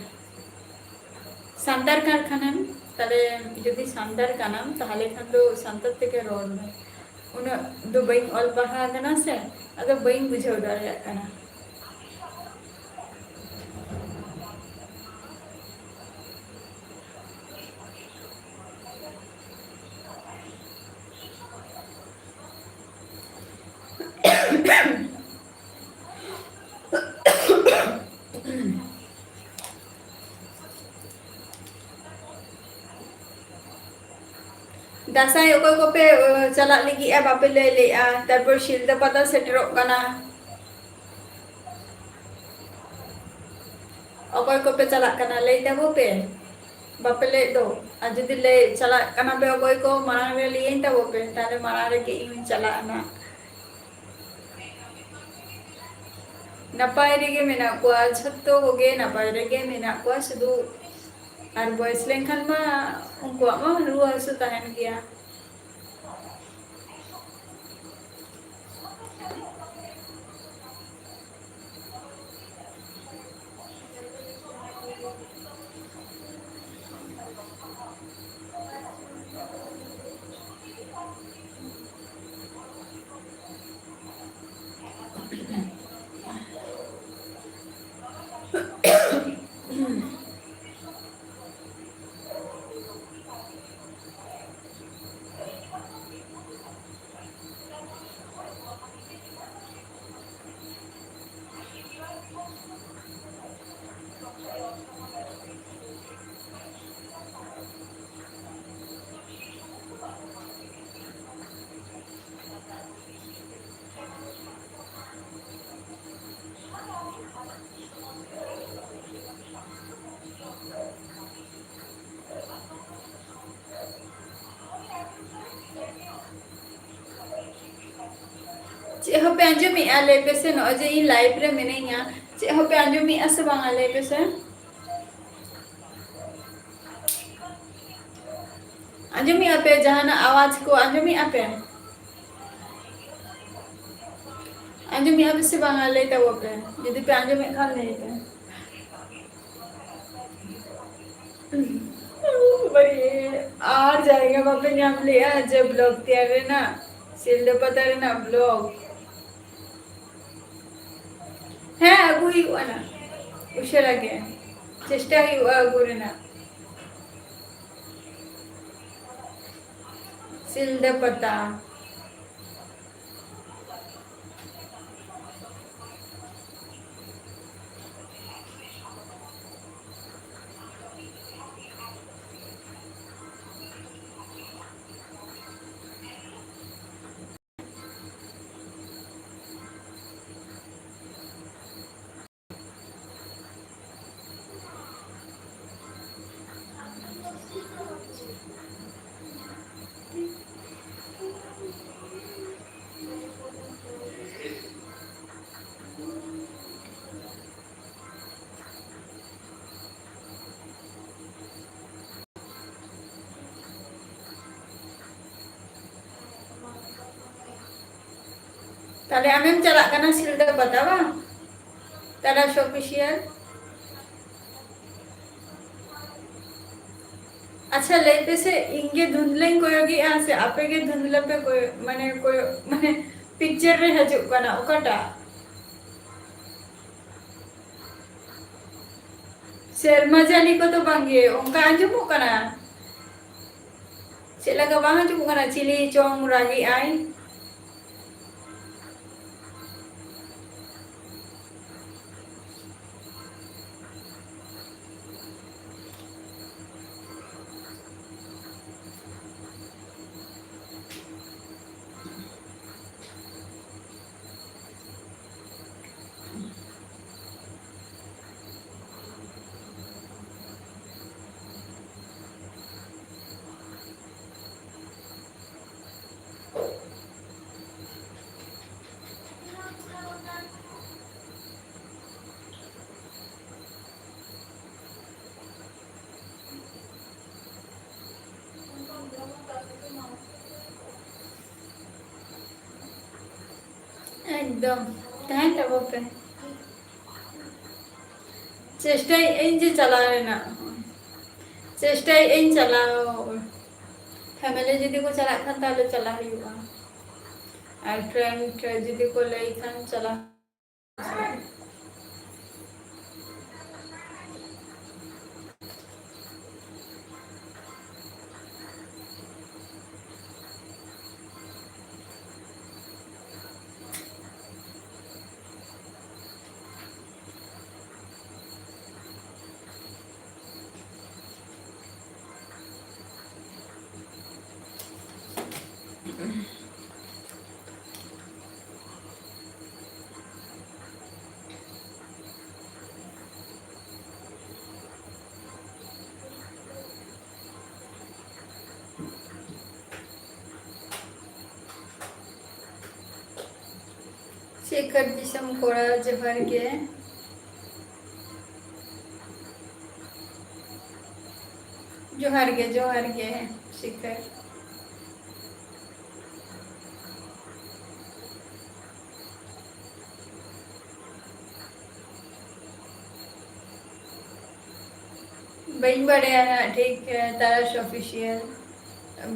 ᱥᱟᱱᱛᱟᱲ ᱠᱟᱱ ᱠᱷᱟᱱᱮᱢ, ᱛᱟᱦᱞᱮ ᱡᱩᱫᱤ ᱥᱟᱱᱛᱟᱲ ᱠᱟᱱᱟᱢ, ᱛᱟᱦᱞᱮ ᱠᱷᱟᱱ ᱫᱚ ᱥᱟᱱᱛᱟᱲ ᱛᱮᱜᱮ ᱨᱚᱲ ᱢᱮ᱾ ᱩᱱᱟᱹᱜ ᱫᱚ ᱵᱟᱹᱧ ᱚᱞ ᱯᱟᱲᱦᱟᱣ ᱠᱟᱱᱟ ᱥᱮ, ᱟᱫᱚ ᱵᱟᱹᱧ ᱵᱩᱡᱷᱟᱹᱣ ᱫᱟᱲᱮᱭᱟᱜ ᱠᱟᱱᱟ᱾ ᱫᱟᱸᱥᱟᱭ ᱚᱠᱚᱭ ᱠᱚᱯᱮ, ᱚ, ᱪᱟᱞᱟᱜ ᱞᱟᱹᱜᱤᱫᱼᱟ, ᱵᱟᱯᱮ ᱞᱟᱹᱭ ᱞᱮᱫᱼᱟ? ᱛᱟᱨᱯᱚᱨ ᱥᱤᱞᱫᱟᱹ ᱯᱟᱛᱟ ᱥᱮᱴᱮᱨᱚᱜ ᱠᱟᱱᱟ᱾ ᱚᱠᱚᱭ ᱠᱚᱯᱮ ᱪᱟᱞᱟᱜ ᱠᱟᱱᱟ, ᱞᱟᱹᱭ ᱛᱟᱵᱚ ᱯᱮ᱾ ᱵᱟᱯᱮ ᱞᱟᱹᱭᱮᱫ ᱫᱚ᱾ ᱟᱨ ᱡᱩᱫᱤ ᱞᱟᱹᱭ ᱪᱟᱞᱟᱜ ᱠᱟᱱᱟ ᱯᱮ ᱚᱠᱚᱭ ᱠᱚ, ᱢᱟᱲᱟᱝ ᱨᱮ ᱞᱟᱹᱭᱟᱹᱧ ᱛᱟᱵᱚ ᱯᱮ, ᱛᱟᱦᱞᱮ ᱢᱟᱲᱟᱝ ᱨᱮᱜᱮ ᱤᱧ ᱦᱚᱸᱧ ᱪᱟᱞᱟᱜᱼᱟ ᱱᱟᱜ᱾ ᱱᱟᱯᱟᱭ ᱨᱮᱜᱮ ᱢᱮᱱᱟᱜ ᱠᱚᱣᱟ, ᱡᱷᱚᱛᱚ ᱠᱚᱜᱮ ᱱᱟᱯᱟᱭ ᱨᱮᱜᱮ ᱢᱮᱱᱟᱜ ᱠᱚᱣᱟ, ᱥᱩᱫᱷᱩ ᱟᱨ ᱵᱚᱭᱮᱥ ᱞᱮᱱᱠᱷᱟᱱ ᱢᱟ ᱩᱱᱠᱩᱣᱟᱜ ᱢᱟ ᱨᱩᱣᱟᱹ ᱦᱟᱹᱥᱩ ᱛᱟᱦᱮᱱ ᱜᱮᱭᱟ᱾ ᱯᱮ ᱟᱸᱡᱚᱢᱮᱜᱼᱟ? ᱞᱟᱹᱭ ᱯᱮᱥᱮ, ᱱᱚᱜᱼᱚᱭ ᱡᱮ ᱤᱧ live ᱨᱮ ᱢᱤᱱᱟᱹᱧᱟ, ᱪᱮᱫ ᱦᱚᱸᱯᱮ ᱟᱸᱡᱚᱢᱮᱜᱼᱟ ᱥᱮ ᱵᱟᱝᱟ? ᱞᱟᱹᱭ ᱯᱮᱥᱮ᱾ ᱟᱸᱡᱚᱢᱮᱜᱼᱟ ᱯᱮ? ᱡᱟᱦᱟᱱᱟᱜ ᱟᱣᱟᱡᱽ ᱠᱚ ᱟᱸᱡᱚᱢᱮᱜᱼᱟ ᱯᱮ? ᱟᱸᱡᱚᱢᱮᱜᱼᱟ ᱯᱮ ᱥᱮ ᱵᱟᱝᱟ? ᱞᱟᱹᱭ ᱛᱟᱵᱚ ᱯᱮ, ᱡᱩᱫᱤ ᱯᱮ ᱟᱸᱡᱚᱢᱮᱫ ᱠᱷᱟᱱ ᱞᱟᱹᱭ ᱯᱮ᱾ ᱵᱟᱹᱲᱤᱡ, ᱟᱨ ᱡᱟᱭᱜᱟ ᱵᱟᱯᱮ ᱧᱟᱢ ᱞᱮᱜᱼᱟ ᱡᱮ vlog ᱛᱮᱭᱟᱨ ᱨᱮᱱᱟᱜ, ᱥᱤᱞᱫᱟᱹ ᱯᱟᱛᱟ ᱨᱮᱱᱟᱜ vlog? ᱦᱮᱸ, ᱟᱹᱜᱩ ᱦᱩᱭᱩᱜᱼᱟ ᱱᱟ, ᱩᱥᱟᱹᱨᱟ ᱜᱮ ᱪᱮᱥᱴᱟ ᱦᱩᱭᱩᱜᱼᱟ ᱟᱹᱜᱩ ᱨᱮᱱᱟᱜ᱾ ᱥᱤᱞᱫᱟᱹ ᱯᱟᱛᱟ᱾ ᱛᱟᱦᱞᱮ ᱟᱢᱮᱢ ᱪᱟᱞᱟᱜ ᱠᱟᱱᱟ ᱥᱤᱞᱫᱟᱹ ᱯᱟᱛᱟ ᱵᱟᱝ? ᱛᱟᱨᱟᱥ Official᱾ ᱟᱪᱪᱷᱟ, ᱞᱟᱹᱭ ᱯᱮᱥᱮ, ᱤᱧ ᱜᱮ ᱫᱷᱩᱸᱫᱽᱞᱟᱹᱧ ᱠᱚᱭᱚᱜᱮᱜᱼᱟ ᱥᱮ ᱟᱯᱮ ᱜᱮ ᱫᱷᱩᱸᱫᱽᱞᱟᱹ ᱯᱮ ᱠᱚᱭᱚᱜ, ᱢᱟᱱᱮ, ᱠᱚᱭᱚᱜ, ᱢᱟᱱᱮ, picture ᱨᱮ ᱦᱤᱡᱩᱜ ᱠᱟᱱᱟ, ᱚᱠᱟᱴᱟᱜ? ᱥᱮᱨᱢᱟ ᱡᱟᱹᱲᱤ ᱠᱚᱫᱚ ᱵᱟᱝᱜᱮ, ᱚᱱᱠᱟ ᱟᱸᱡᱚᱢᱚᱜ ᱠᱟᱱᱟ᱾ ᱪᱮᱫ ᱞᱮᱠᱟ ᱵᱟᱝ ᱟᱸᱡᱚᱢᱚᱜ ᱠᱟᱱᱟ? ᱪᱤᱞᱤ ᱪᱚᱝ ᱨᱟᱜᱮᱜ ᱟᱭ᱾ ᱮᱠᱫᱚᱢ, ᱛᱟᱦᱮᱱ ᱛᱟᱵᱚᱱ ᱯᱮ᱾ ᱪᱮᱥᱴᱟᱭᱮᱫ ᱟᱹᱧ ᱡᱮ ᱪᱟᱞᱟᱣ ᱨᱮᱱᱟᱜ, ᱪᱮᱥᱴᱟᱭᱮᱫ ᱟᱹᱧ ᱪᱟᱞᱟᱣ᱾ ᱯᱷᱮᱢᱮᱞᱤ ᱡᱩᱫᱤ ᱠᱚ ᱪᱟᱞᱟᱜ ᱠᱷᱟᱱ, ᱛᱟᱦᱞᱮ ᱪᱟᱞᱟᱣ ᱦᱩᱭᱩᱜᱼᱟ, ᱟᱨ ᱯᱷᱨᱮᱱᱰ ᱡᱩᱫᱤ ᱠᱚ ᱞᱟᱹᱭ ᱠᱷᱟᱱ ᱪᱟᱞᱟᱣ᱾ ᱥᱤᱠᱟᱹᱨ ᱫᱤᱥᱚᱢ ᱠᱚᱲᱟ, ᱡᱚᱦᱟᱨ ᱜᱮ᱾ ᱡᱚᱦᱟᱨ ᱜᱮ, ᱡᱚᱦᱟᱨ ᱜᱮ, ᱥᱤᱠᱟᱹᱨ᱾ ᱵᱟᱹᱧ ᱵᱟᱲᱟᱭᱟ ᱱᱟᱜ ᱴᱷᱤᱠ, ᱛᱟᱨᱟᱥ ᱚᱯᱷᱤᱥᱤᱭᱟᱞ᱾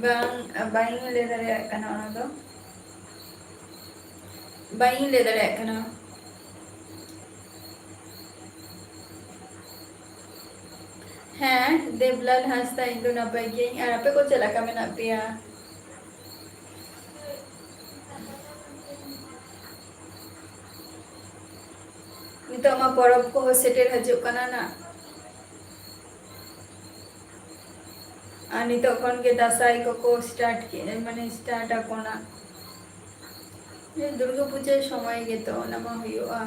ᱵᱟᱝ, ᱵᱟᱹᱧ ᱞᱟᱹᱭ ᱫᱟᱲᱮᱭᱟᱜ ᱠᱟᱱᱟ ᱚᱱᱟ ᱫᱚ᱾ ᱵᱟᱹᱧ ᱞᱟᱹᱭ ᱫᱟᱲᱮᱭᱟᱜ ᱠᱟᱱᱟ᱾ ᱦᱮᱸ, ᱫᱮᱵᱞᱟᱞ ᱦᱟᱸᱥᱫᱟ, ᱤᱧ ᱫᱚ ᱱᱟᱯᱟᱭ ᱜᱤᱭᱟᱹᱧ᱾ ᱟᱨ ᱟᱯᱮ ᱠᱚ ᱪᱮᱫ ᱞᱮᱠᱟ ᱢᱮᱱᱟᱜ ᱯᱮᱭᱟ? ᱱᱤᱛᱚᱜ ᱢᱟ ᱯᱚᱨᱚᱵᱽ ᱠᱚᱦᱚᱸ ᱥᱮᱴᱮᱨ ᱦᱤᱡᱩᱜ ᱠᱟᱱᱟ ᱱᱟᱜ᱾ ᱟᱨ ᱱᱤᱛᱚᱜ ᱠᱷᱚᱱ ᱜᱮ ᱫᱟᱸᱥᱟᱭ ᱠᱚᱠᱚ start ᱠᱮᱜᱼᱟ, ᱢᱟᱱᱮ start ᱟᱠᱚ ᱱᱟᱜ᱾ ᱫᱩᱨᱜᱟᱹ ᱯᱩᱡᱟᱹ ᱥᱚᱢᱚᱭ ᱜᱮᱛᱚ ᱚᱱᱟ ᱢᱟ ᱦᱩᱭᱩᱜᱼᱟ᱾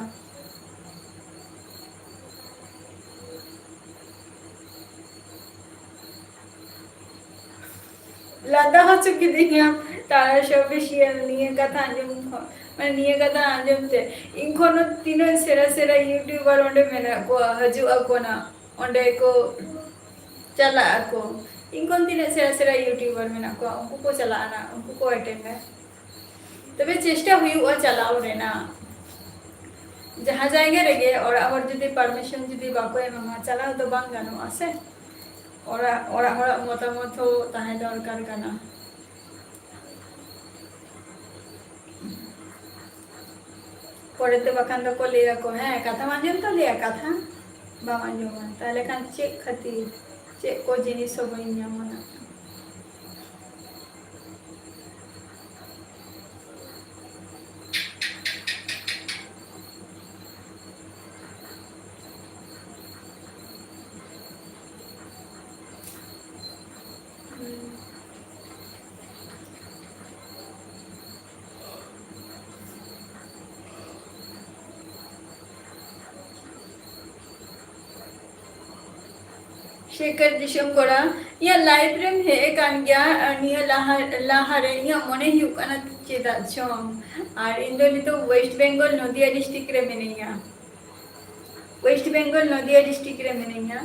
ᱞᱟᱸᱫᱟ ᱦᱚᱪᱚ ᱠᱤᱫᱤᱧᱟᱢ, ᱛᱟᱨᱟᱥ ᱚᱯᱷᱤᱥᱤᱭᱟᱞ, ᱱᱤᱭᱟᱹ ᱠᱟᱛᱷᱟ ᱟᱸᱡᱚᱢ ᱠᱷᱚᱱ, ᱢᱟᱱᱮ, ᱱᱤᱭᱟᱹ ᱠᱟᱛᱷᱟ ᱟᱸᱡᱚᱢ ᱛᱮ ᱤᱧ ᱠᱷᱚᱱ ᱦᱚᱸ ᱛᱤᱱᱟᱹᱜ ᱥᱮᱬᱟ ᱥᱮᱬᱟ YouTuber ᱚᱸᱰᱮ ᱢᱮᱱᱟᱜ ᱠᱚᱣᱟ, ᱦᱤᱡᱩᱜ ᱟᱠᱚ ᱱᱟᱜ, ᱚᱸᱰᱮ ᱠᱚ ᱪᱟᱞᱟᱜ ᱟᱠᱚ᱾ ᱤᱧ ᱠᱷᱚᱱ ᱛᱤᱱᱟᱹᱜ ᱥᱮᱬᱟ ᱥᱮᱬᱟ YouTuber ᱢᱮᱱᱟᱜ ᱠᱚᱣᱟ, ᱩᱱᱠᱩ ᱠᱚ ᱪᱟᱞᱟᱜᱼᱟ ᱱᱟᱜ, ᱩᱱᱠᱩ ᱠᱚ ᱟᱴᱮᱱᱰᱟ᱾ ᱛᱚᱵᱮ ᱪᱮᱥᱴᱟ ᱦᱩᱭᱩᱜᱼᱟ ᱪᱟᱞᱟᱣ ᱨᱮᱱᱟᱜ᱾ ᱡᱟᱦᱟᱸ ᱡᱟᱭᱜᱟ ᱨᱮᱜᱮ ᱚᱲᱟᱜ ᱦᱚᱲ ᱡᱩᱫᱤ permission ᱡᱩᱫᱤ ᱵᱟᱠᱚ ᱮᱢᱟᱢᱟ, ᱪᱟᱞᱟᱣ ᱫᱚ ᱵᱟᱝ ᱜᱟᱱᱚᱜᱼᱟ ᱥᱮ᱾ ᱚᱲᱟᱜ, ᱚᱲᱟᱜ ᱦᱚᱲᱟᱜ ᱢᱚᱛᱟᱢᱚᱛ ᱦᱚᱸ ᱛᱟᱦᱮᱸ ᱫᱚᱨᱠᱟᱨ ᱠᱟᱱᱟ᱾ ᱯᱚᱨᱮᱛᱮ ᱵᱟᱠᱷᱟᱱ ᱫᱚᱠᱚ ᱞᱟᱹᱭᱟᱠᱚ, "ᱦᱮᱸ, ᱠᱟᱛᱷᱟᱢ ᱟᱸᱡᱚᱢ ᱛᱟᱞᱮᱭᱟ, ᱠᱟᱛᱷᱟ ᱵᱟᱢ ᱟᱸᱡᱚᱢᱟ, ᱛᱟᱦᱞᱮ ᱠᱷᱟᱱ ᱪᱮᱫ ᱠᱷᱟᱹᱛᱤᱨ, ᱪᱮᱫ ᱠᱚ ᱡᱤᱱᱤᱥ ᱦᱚᱸ ᱵᱟᱹᱧ ᱧᱟᱢᱟ ᱱᱟᱜ ᱠᱷᱟᱱ?" ᱥᱮᱠᱷᱚᱨ ᱫᱤᱥᱚᱢ ᱠᱚᱲᱟ, ᱤᱧᱟᱹᱜ live ᱨᱮᱢ ᱦᱮᱡ ᱟᱠᱟᱱ ᱜᱮᱭᱟ, ᱟᱨ ᱱᱤᱭᱟᱹ ᱞᱟᱦᱟ, ᱞᱟᱦᱟᱨᱮ ᱤᱧᱟᱹᱜ ᱢᱚᱱᱮ ᱦᱩᱭᱩᱜ ᱠᱟᱱᱟ ᱪᱮᱫᱟᱜ ᱪᱚᱝ, ᱟᱨ ᱤᱧ ᱫᱚ ᱱᱤᱛᱚᱜ West Bengal ᱱᱚᱫᱤᱭᱟ district ᱨᱮ ᱢᱤᱱᱟᱹᱧᱟ, West Bengal ᱱᱚᱫᱤᱭᱟ district ᱨᱮ ᱢᱤᱱᱟᱹᱧᱟ᱾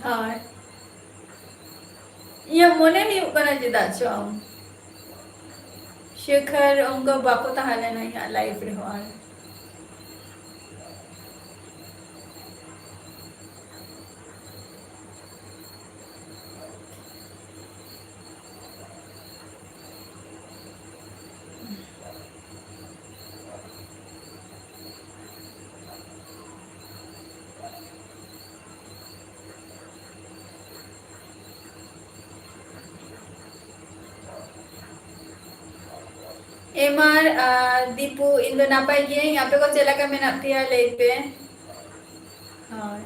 ᱦᱳᱭ, ᱤᱧᱟᱹᱜ ᱢᱚᱱᱮ ᱦᱩᱭᱩᱜ ᱠᱟᱱᱟ ᱪᱮᱫᱟᱜ ᱪᱚᱝ ᱥᱮᱠᱷᱚᱨ ᱚᱱᱠᱟ ᱵᱟᱠᱚ ᱛᱟᱦᱮᱸ ᱞᱮᱱᱟ ᱤᱧᱟᱹᱜ life ᱨᱮᱦᱚᱸ ᱟᱨ᱾ ᱮᱢᱟᱨ ᱟᱨ ᱫᱤᱯᱩ, ᱤᱧ ᱫᱚ ᱱᱟᱯᱟᱭ ᱜᱤᱭᱟᱹᱧ, ᱟᱯᱮ ᱠᱚ ᱪᱮᱫ ᱞᱮᱠᱟ ᱢᱮᱱᱟᱜ ᱯᱮᱭᱟ ᱞᱟᱹᱭ ᱯᱮ? ᱦᱳᱭ,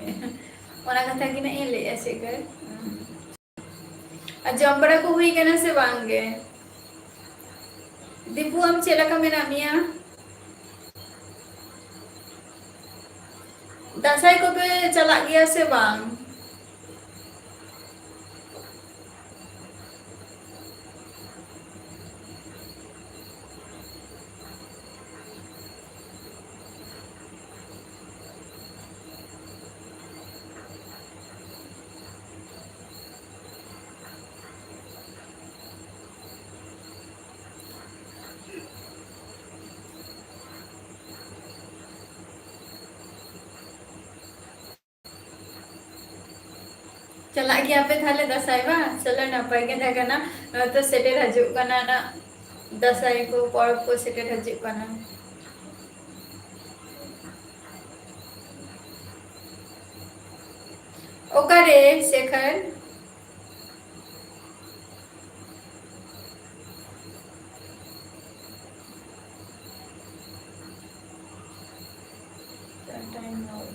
ᱚᱱᱟ ᱠᱟᱛᱷᱟ ᱜᱮ ᱱᱟᱜ ᱤᱧ ᱞᱟᱹᱭᱮᱜᱼᱟ ᱥᱮ ᱠᱷᱟᱱ᱾ ᱟᱨ ᱡᱚᱢ ᱵᱟᱲᱟ ᱠᱚ ᱦᱩᱭ ᱠᱟᱱᱟ ᱥᱮ ᱵᱟᱝ ᱜᱮ? ᱫᱤᱯᱩ, ᱟᱢ ᱪᱮᱫ ᱞᱮᱠᱟ ᱢᱮᱱᱟᱜ ᱢᱮᱭᱟ? ᱫᱟᱸᱥᱟᱭ ᱠᱚᱯᱮ ᱪᱟᱞᱟᱜ ᱜᱮᱭᱟ ᱥᱮ ᱵᱟᱝ? ᱪᱟᱞᱟᱜ ᱜᱮᱭᱟ ᱯᱮ ᱛᱟᱦᱞᱮ ᱫᱟᱸᱥᱟᱭ ᱵᱟᱝ? ᱪᱚᱞᱚ, ᱱᱟᱯᱟᱭ ᱜᱮ ᱛᱟᱦᱮᱸ ᱠᱟᱱᱟ᱾ ᱱᱚᱜᱼᱚᱭ ᱛᱚ ᱥᱮᱴᱮᱨ ᱦᱤᱡᱩᱜ ᱠᱟᱱᱟ ᱱᱟᱜ, ᱫᱟᱸᱥᱟᱭ ᱠᱚ ᱯᱚᱨᱚᱵᱽ ᱠᱚ ᱥᱮᱴᱮᱨ ᱦᱤᱡᱩᱜ ᱠᱟᱱᱟ᱾ ᱚᱠᱟᱨᱮ ᱥᱮᱠᱷᱚᱨ? Time out.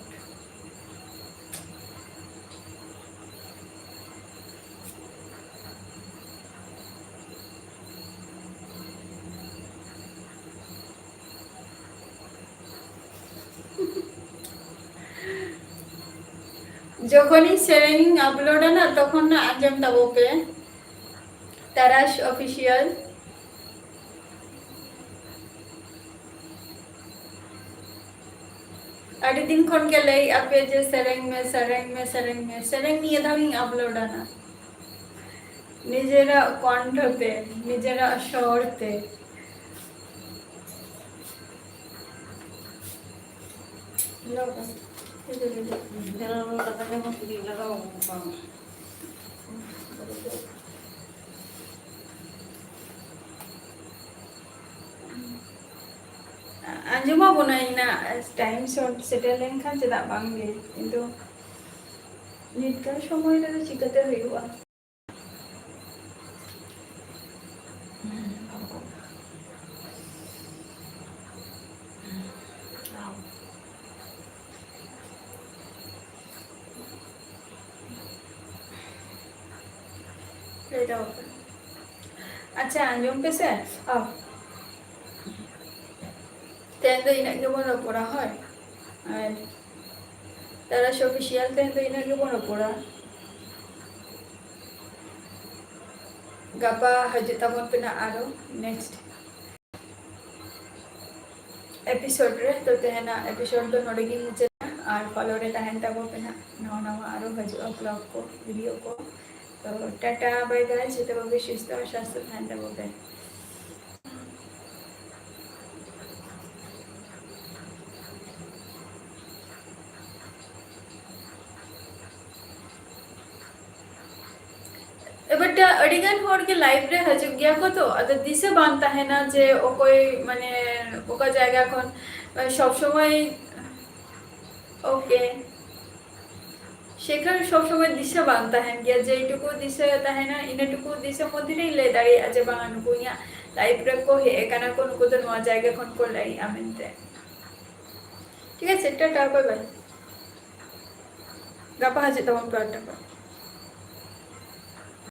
ᱡᱚᱠᱷᱚᱱᱤᱧ ᱥᱮᱨᱮᱧ ᱤᱧ ᱟᱯᱞᱳᱰᱟ ᱱᱟᱜ, ᱛᱚᱠᱷᱚᱱ ᱱᱟᱜ ᱟᱸᱡᱚᱢ ᱛᱟᱵᱚ ᱯᱮ, ᱛᱟᱨᱟᱥ ᱚᱯᱷᱤᱥᱤᱭᱟᱞ᱾ ᱟᱹᱰᱤ ᱫᱤᱱ ᱠᱷᱚᱱ ᱜᱮ ᱞᱟᱹᱭᱮᱫ ᱟᱯᱮ ᱡᱮ ᱥᱮᱨᱮᱧ ᱢᱮ, ᱥᱮᱨᱮᱧ ᱢᱮ, ᱥᱮᱨᱮᱧ ᱢᱮ᱾ ᱥᱮᱨᱮᱧ ᱱᱤᱭᱟᱹ ᱫᱷᱟᱣ ᱤᱧ ᱟᱯᱞᱳᱰᱟ ᱱᱟᱜ, ᱱᱤᱡᱮᱨᱟᱜ ᱠᱚᱱᱴᱷᱚ ᱛᱮ, ᱱᱤᱡᱮᱨᱟᱜ ᱥᱚᱨ ᱛᱮ᱾ ᱟᱸᱡᱚᱢᱟ ᱵᱚᱱᱟ ᱤᱧᱟᱹᱜ ᱴᱟᱭᱤᱢ ᱥᱚᱴ ᱥᱮᱴᱮᱨ ᱞᱮᱱᱠᱷᱟᱱ ᱪᱮᱫᱟᱜ ᱵᱟᱝ ᱜᱮ, ᱠᱤᱱᱛᱩ ᱱᱤᱛᱠᱟᱨ ᱥᱚᱢᱚᱭ ᱨᱮᱫᱚ ᱪᱤᱠᱟᱹᱛᱮ ᱦᱩᱭᱩᱜᱼᱟ? ᱟᱪᱪᱷᱟ, ᱟᱸᱡᱚᱢ ᱯᱮᱥᱮ᱾ ᱚ᱾ ᱛᱮᱦᱮᱧ ᱫᱚ ᱤᱱᱟᱹᱜ ᱜᱮᱵᱚᱱ ᱨᱚᱯᱚᱲᱟ, ᱦᱳᱭ᱾ ᱟᱨ ᱛᱟᱨᱟᱥ ᱚᱯᱷᱤᱥᱤᱭᱟᱞ ᱛᱮᱦᱮᱧ ᱫᱚ ᱤᱱᱟᱹᱜ ᱜᱮᱵᱚᱱ ᱨᱚᱯᱚᱲᱟ᱾ ᱜᱟᱯᱟ ᱦᱤᱡᱩᱜ ᱛᱟᱵᱚᱱ ᱯᱮ ᱱᱟᱜ ᱟᱨᱚ next episode ᱨᱮ᱾ ᱛᱚ ᱛᱮᱦᱮᱧᱟᱜ episode ᱫᱚ ᱱᱚᱰᱮ ᱜᱤᱧ ᱢᱩᱪᱟᱹᱫᱟ, ᱟᱨ follow ᱨᱮ ᱛᱟᱦᱮᱱ ᱛᱟᱵᱚ ᱯᱮ ᱱᱟᱜ, ᱱᱟᱣᱟ ᱱᱟᱣᱟ ᱟᱨᱚ ᱦᱤᱡᱩᱜᱼᱟ vlog ᱠᱚ, video ᱠᱚ᱾ ᱛᱚ ᱴᱟᱴᱟ, bye bye, ᱡᱚᱛᱚ ᱠᱚᱜᱮ ᱥᱩᱥᱛᱷᱚ ᱟᱨ ᱥᱟᱥᱛᱷᱚ ᱛᱟᱦᱮᱱ ᱛᱟᱵᱚ ᱯᱮ᱾ ᱮᱵᱟᱨ ᱟᱹᱰᱤ ᱜᱟᱱ ᱦᱚᱲ ᱜᱮ live ᱨᱮ ᱦᱤᱡᱩᱜ ᱜᱮᱭᱟ ᱠᱚ, ᱛᱚ ᱟᱫᱚ ᱫᱤᱥᱟᱹ ᱵᱟᱝ ᱛᱟᱦᱮᱱᱟ ᱡᱮ ᱚᱠᱚᱭ, ᱢᱟᱱᱮ, ᱚᱠᱟ ᱡᱟᱭᱜᱟ ᱠᱷᱚᱱ, ᱢᱟᱱᱮ, ᱥᱚᱵ ᱥᱚᱢᱚᱭ᱾ OK, ᱥᱮᱠᱷᱟᱱ ᱥᱚᱵ ᱥᱚᱢᱚᱭ ᱫᱤᱥᱟᱹ ᱵᱟᱝ ᱛᱟᱦᱮᱱ ᱜᱮᱭᱟ, ᱡᱮᱴᱩᱠᱩ ᱫᱤᱥᱟᱹ ᱛᱟᱦᱮᱱᱟ ᱤᱱᱟᱹᱴᱩᱠᱩ ᱫᱤᱥᱟᱹ ᱢᱚᱫᱽᱫᱷᱮ ᱨᱮᱧ ᱞᱟᱹᱭ ᱫᱟᱲᱮᱭᱟᱜᱼᱟ ᱡᱮ ᱵᱟᱝᱟ, ᱱᱩᱠᱩ ᱤᱧᱟᱹᱜ live ᱨᱮᱠᱚ ᱦᱮᱡ ᱟᱠᱟᱱᱟ ᱠᱚ, ᱱᱩᱠᱩ ᱫᱚ ᱱᱚᱣᱟ ᱡᱟᱭᱜᱟ ᱠᱷᱚᱱ ᱠᱚ ᱞᱟᱹᱭᱮᱜᱼᱟ ᱢᱮᱱᱛᱮ᱾ ᱴᱷᱤᱠ ᱟᱪᱷᱮ, ᱴᱟᱴᱟ, bye bye᱾ ᱜᱟᱯᱟ ᱦᱤᱡᱩᱜ ᱛᱟᱵᱚᱱ ᱯᱮ ᱟᱴ ᱴᱟ ᱠᱷᱚᱱ᱾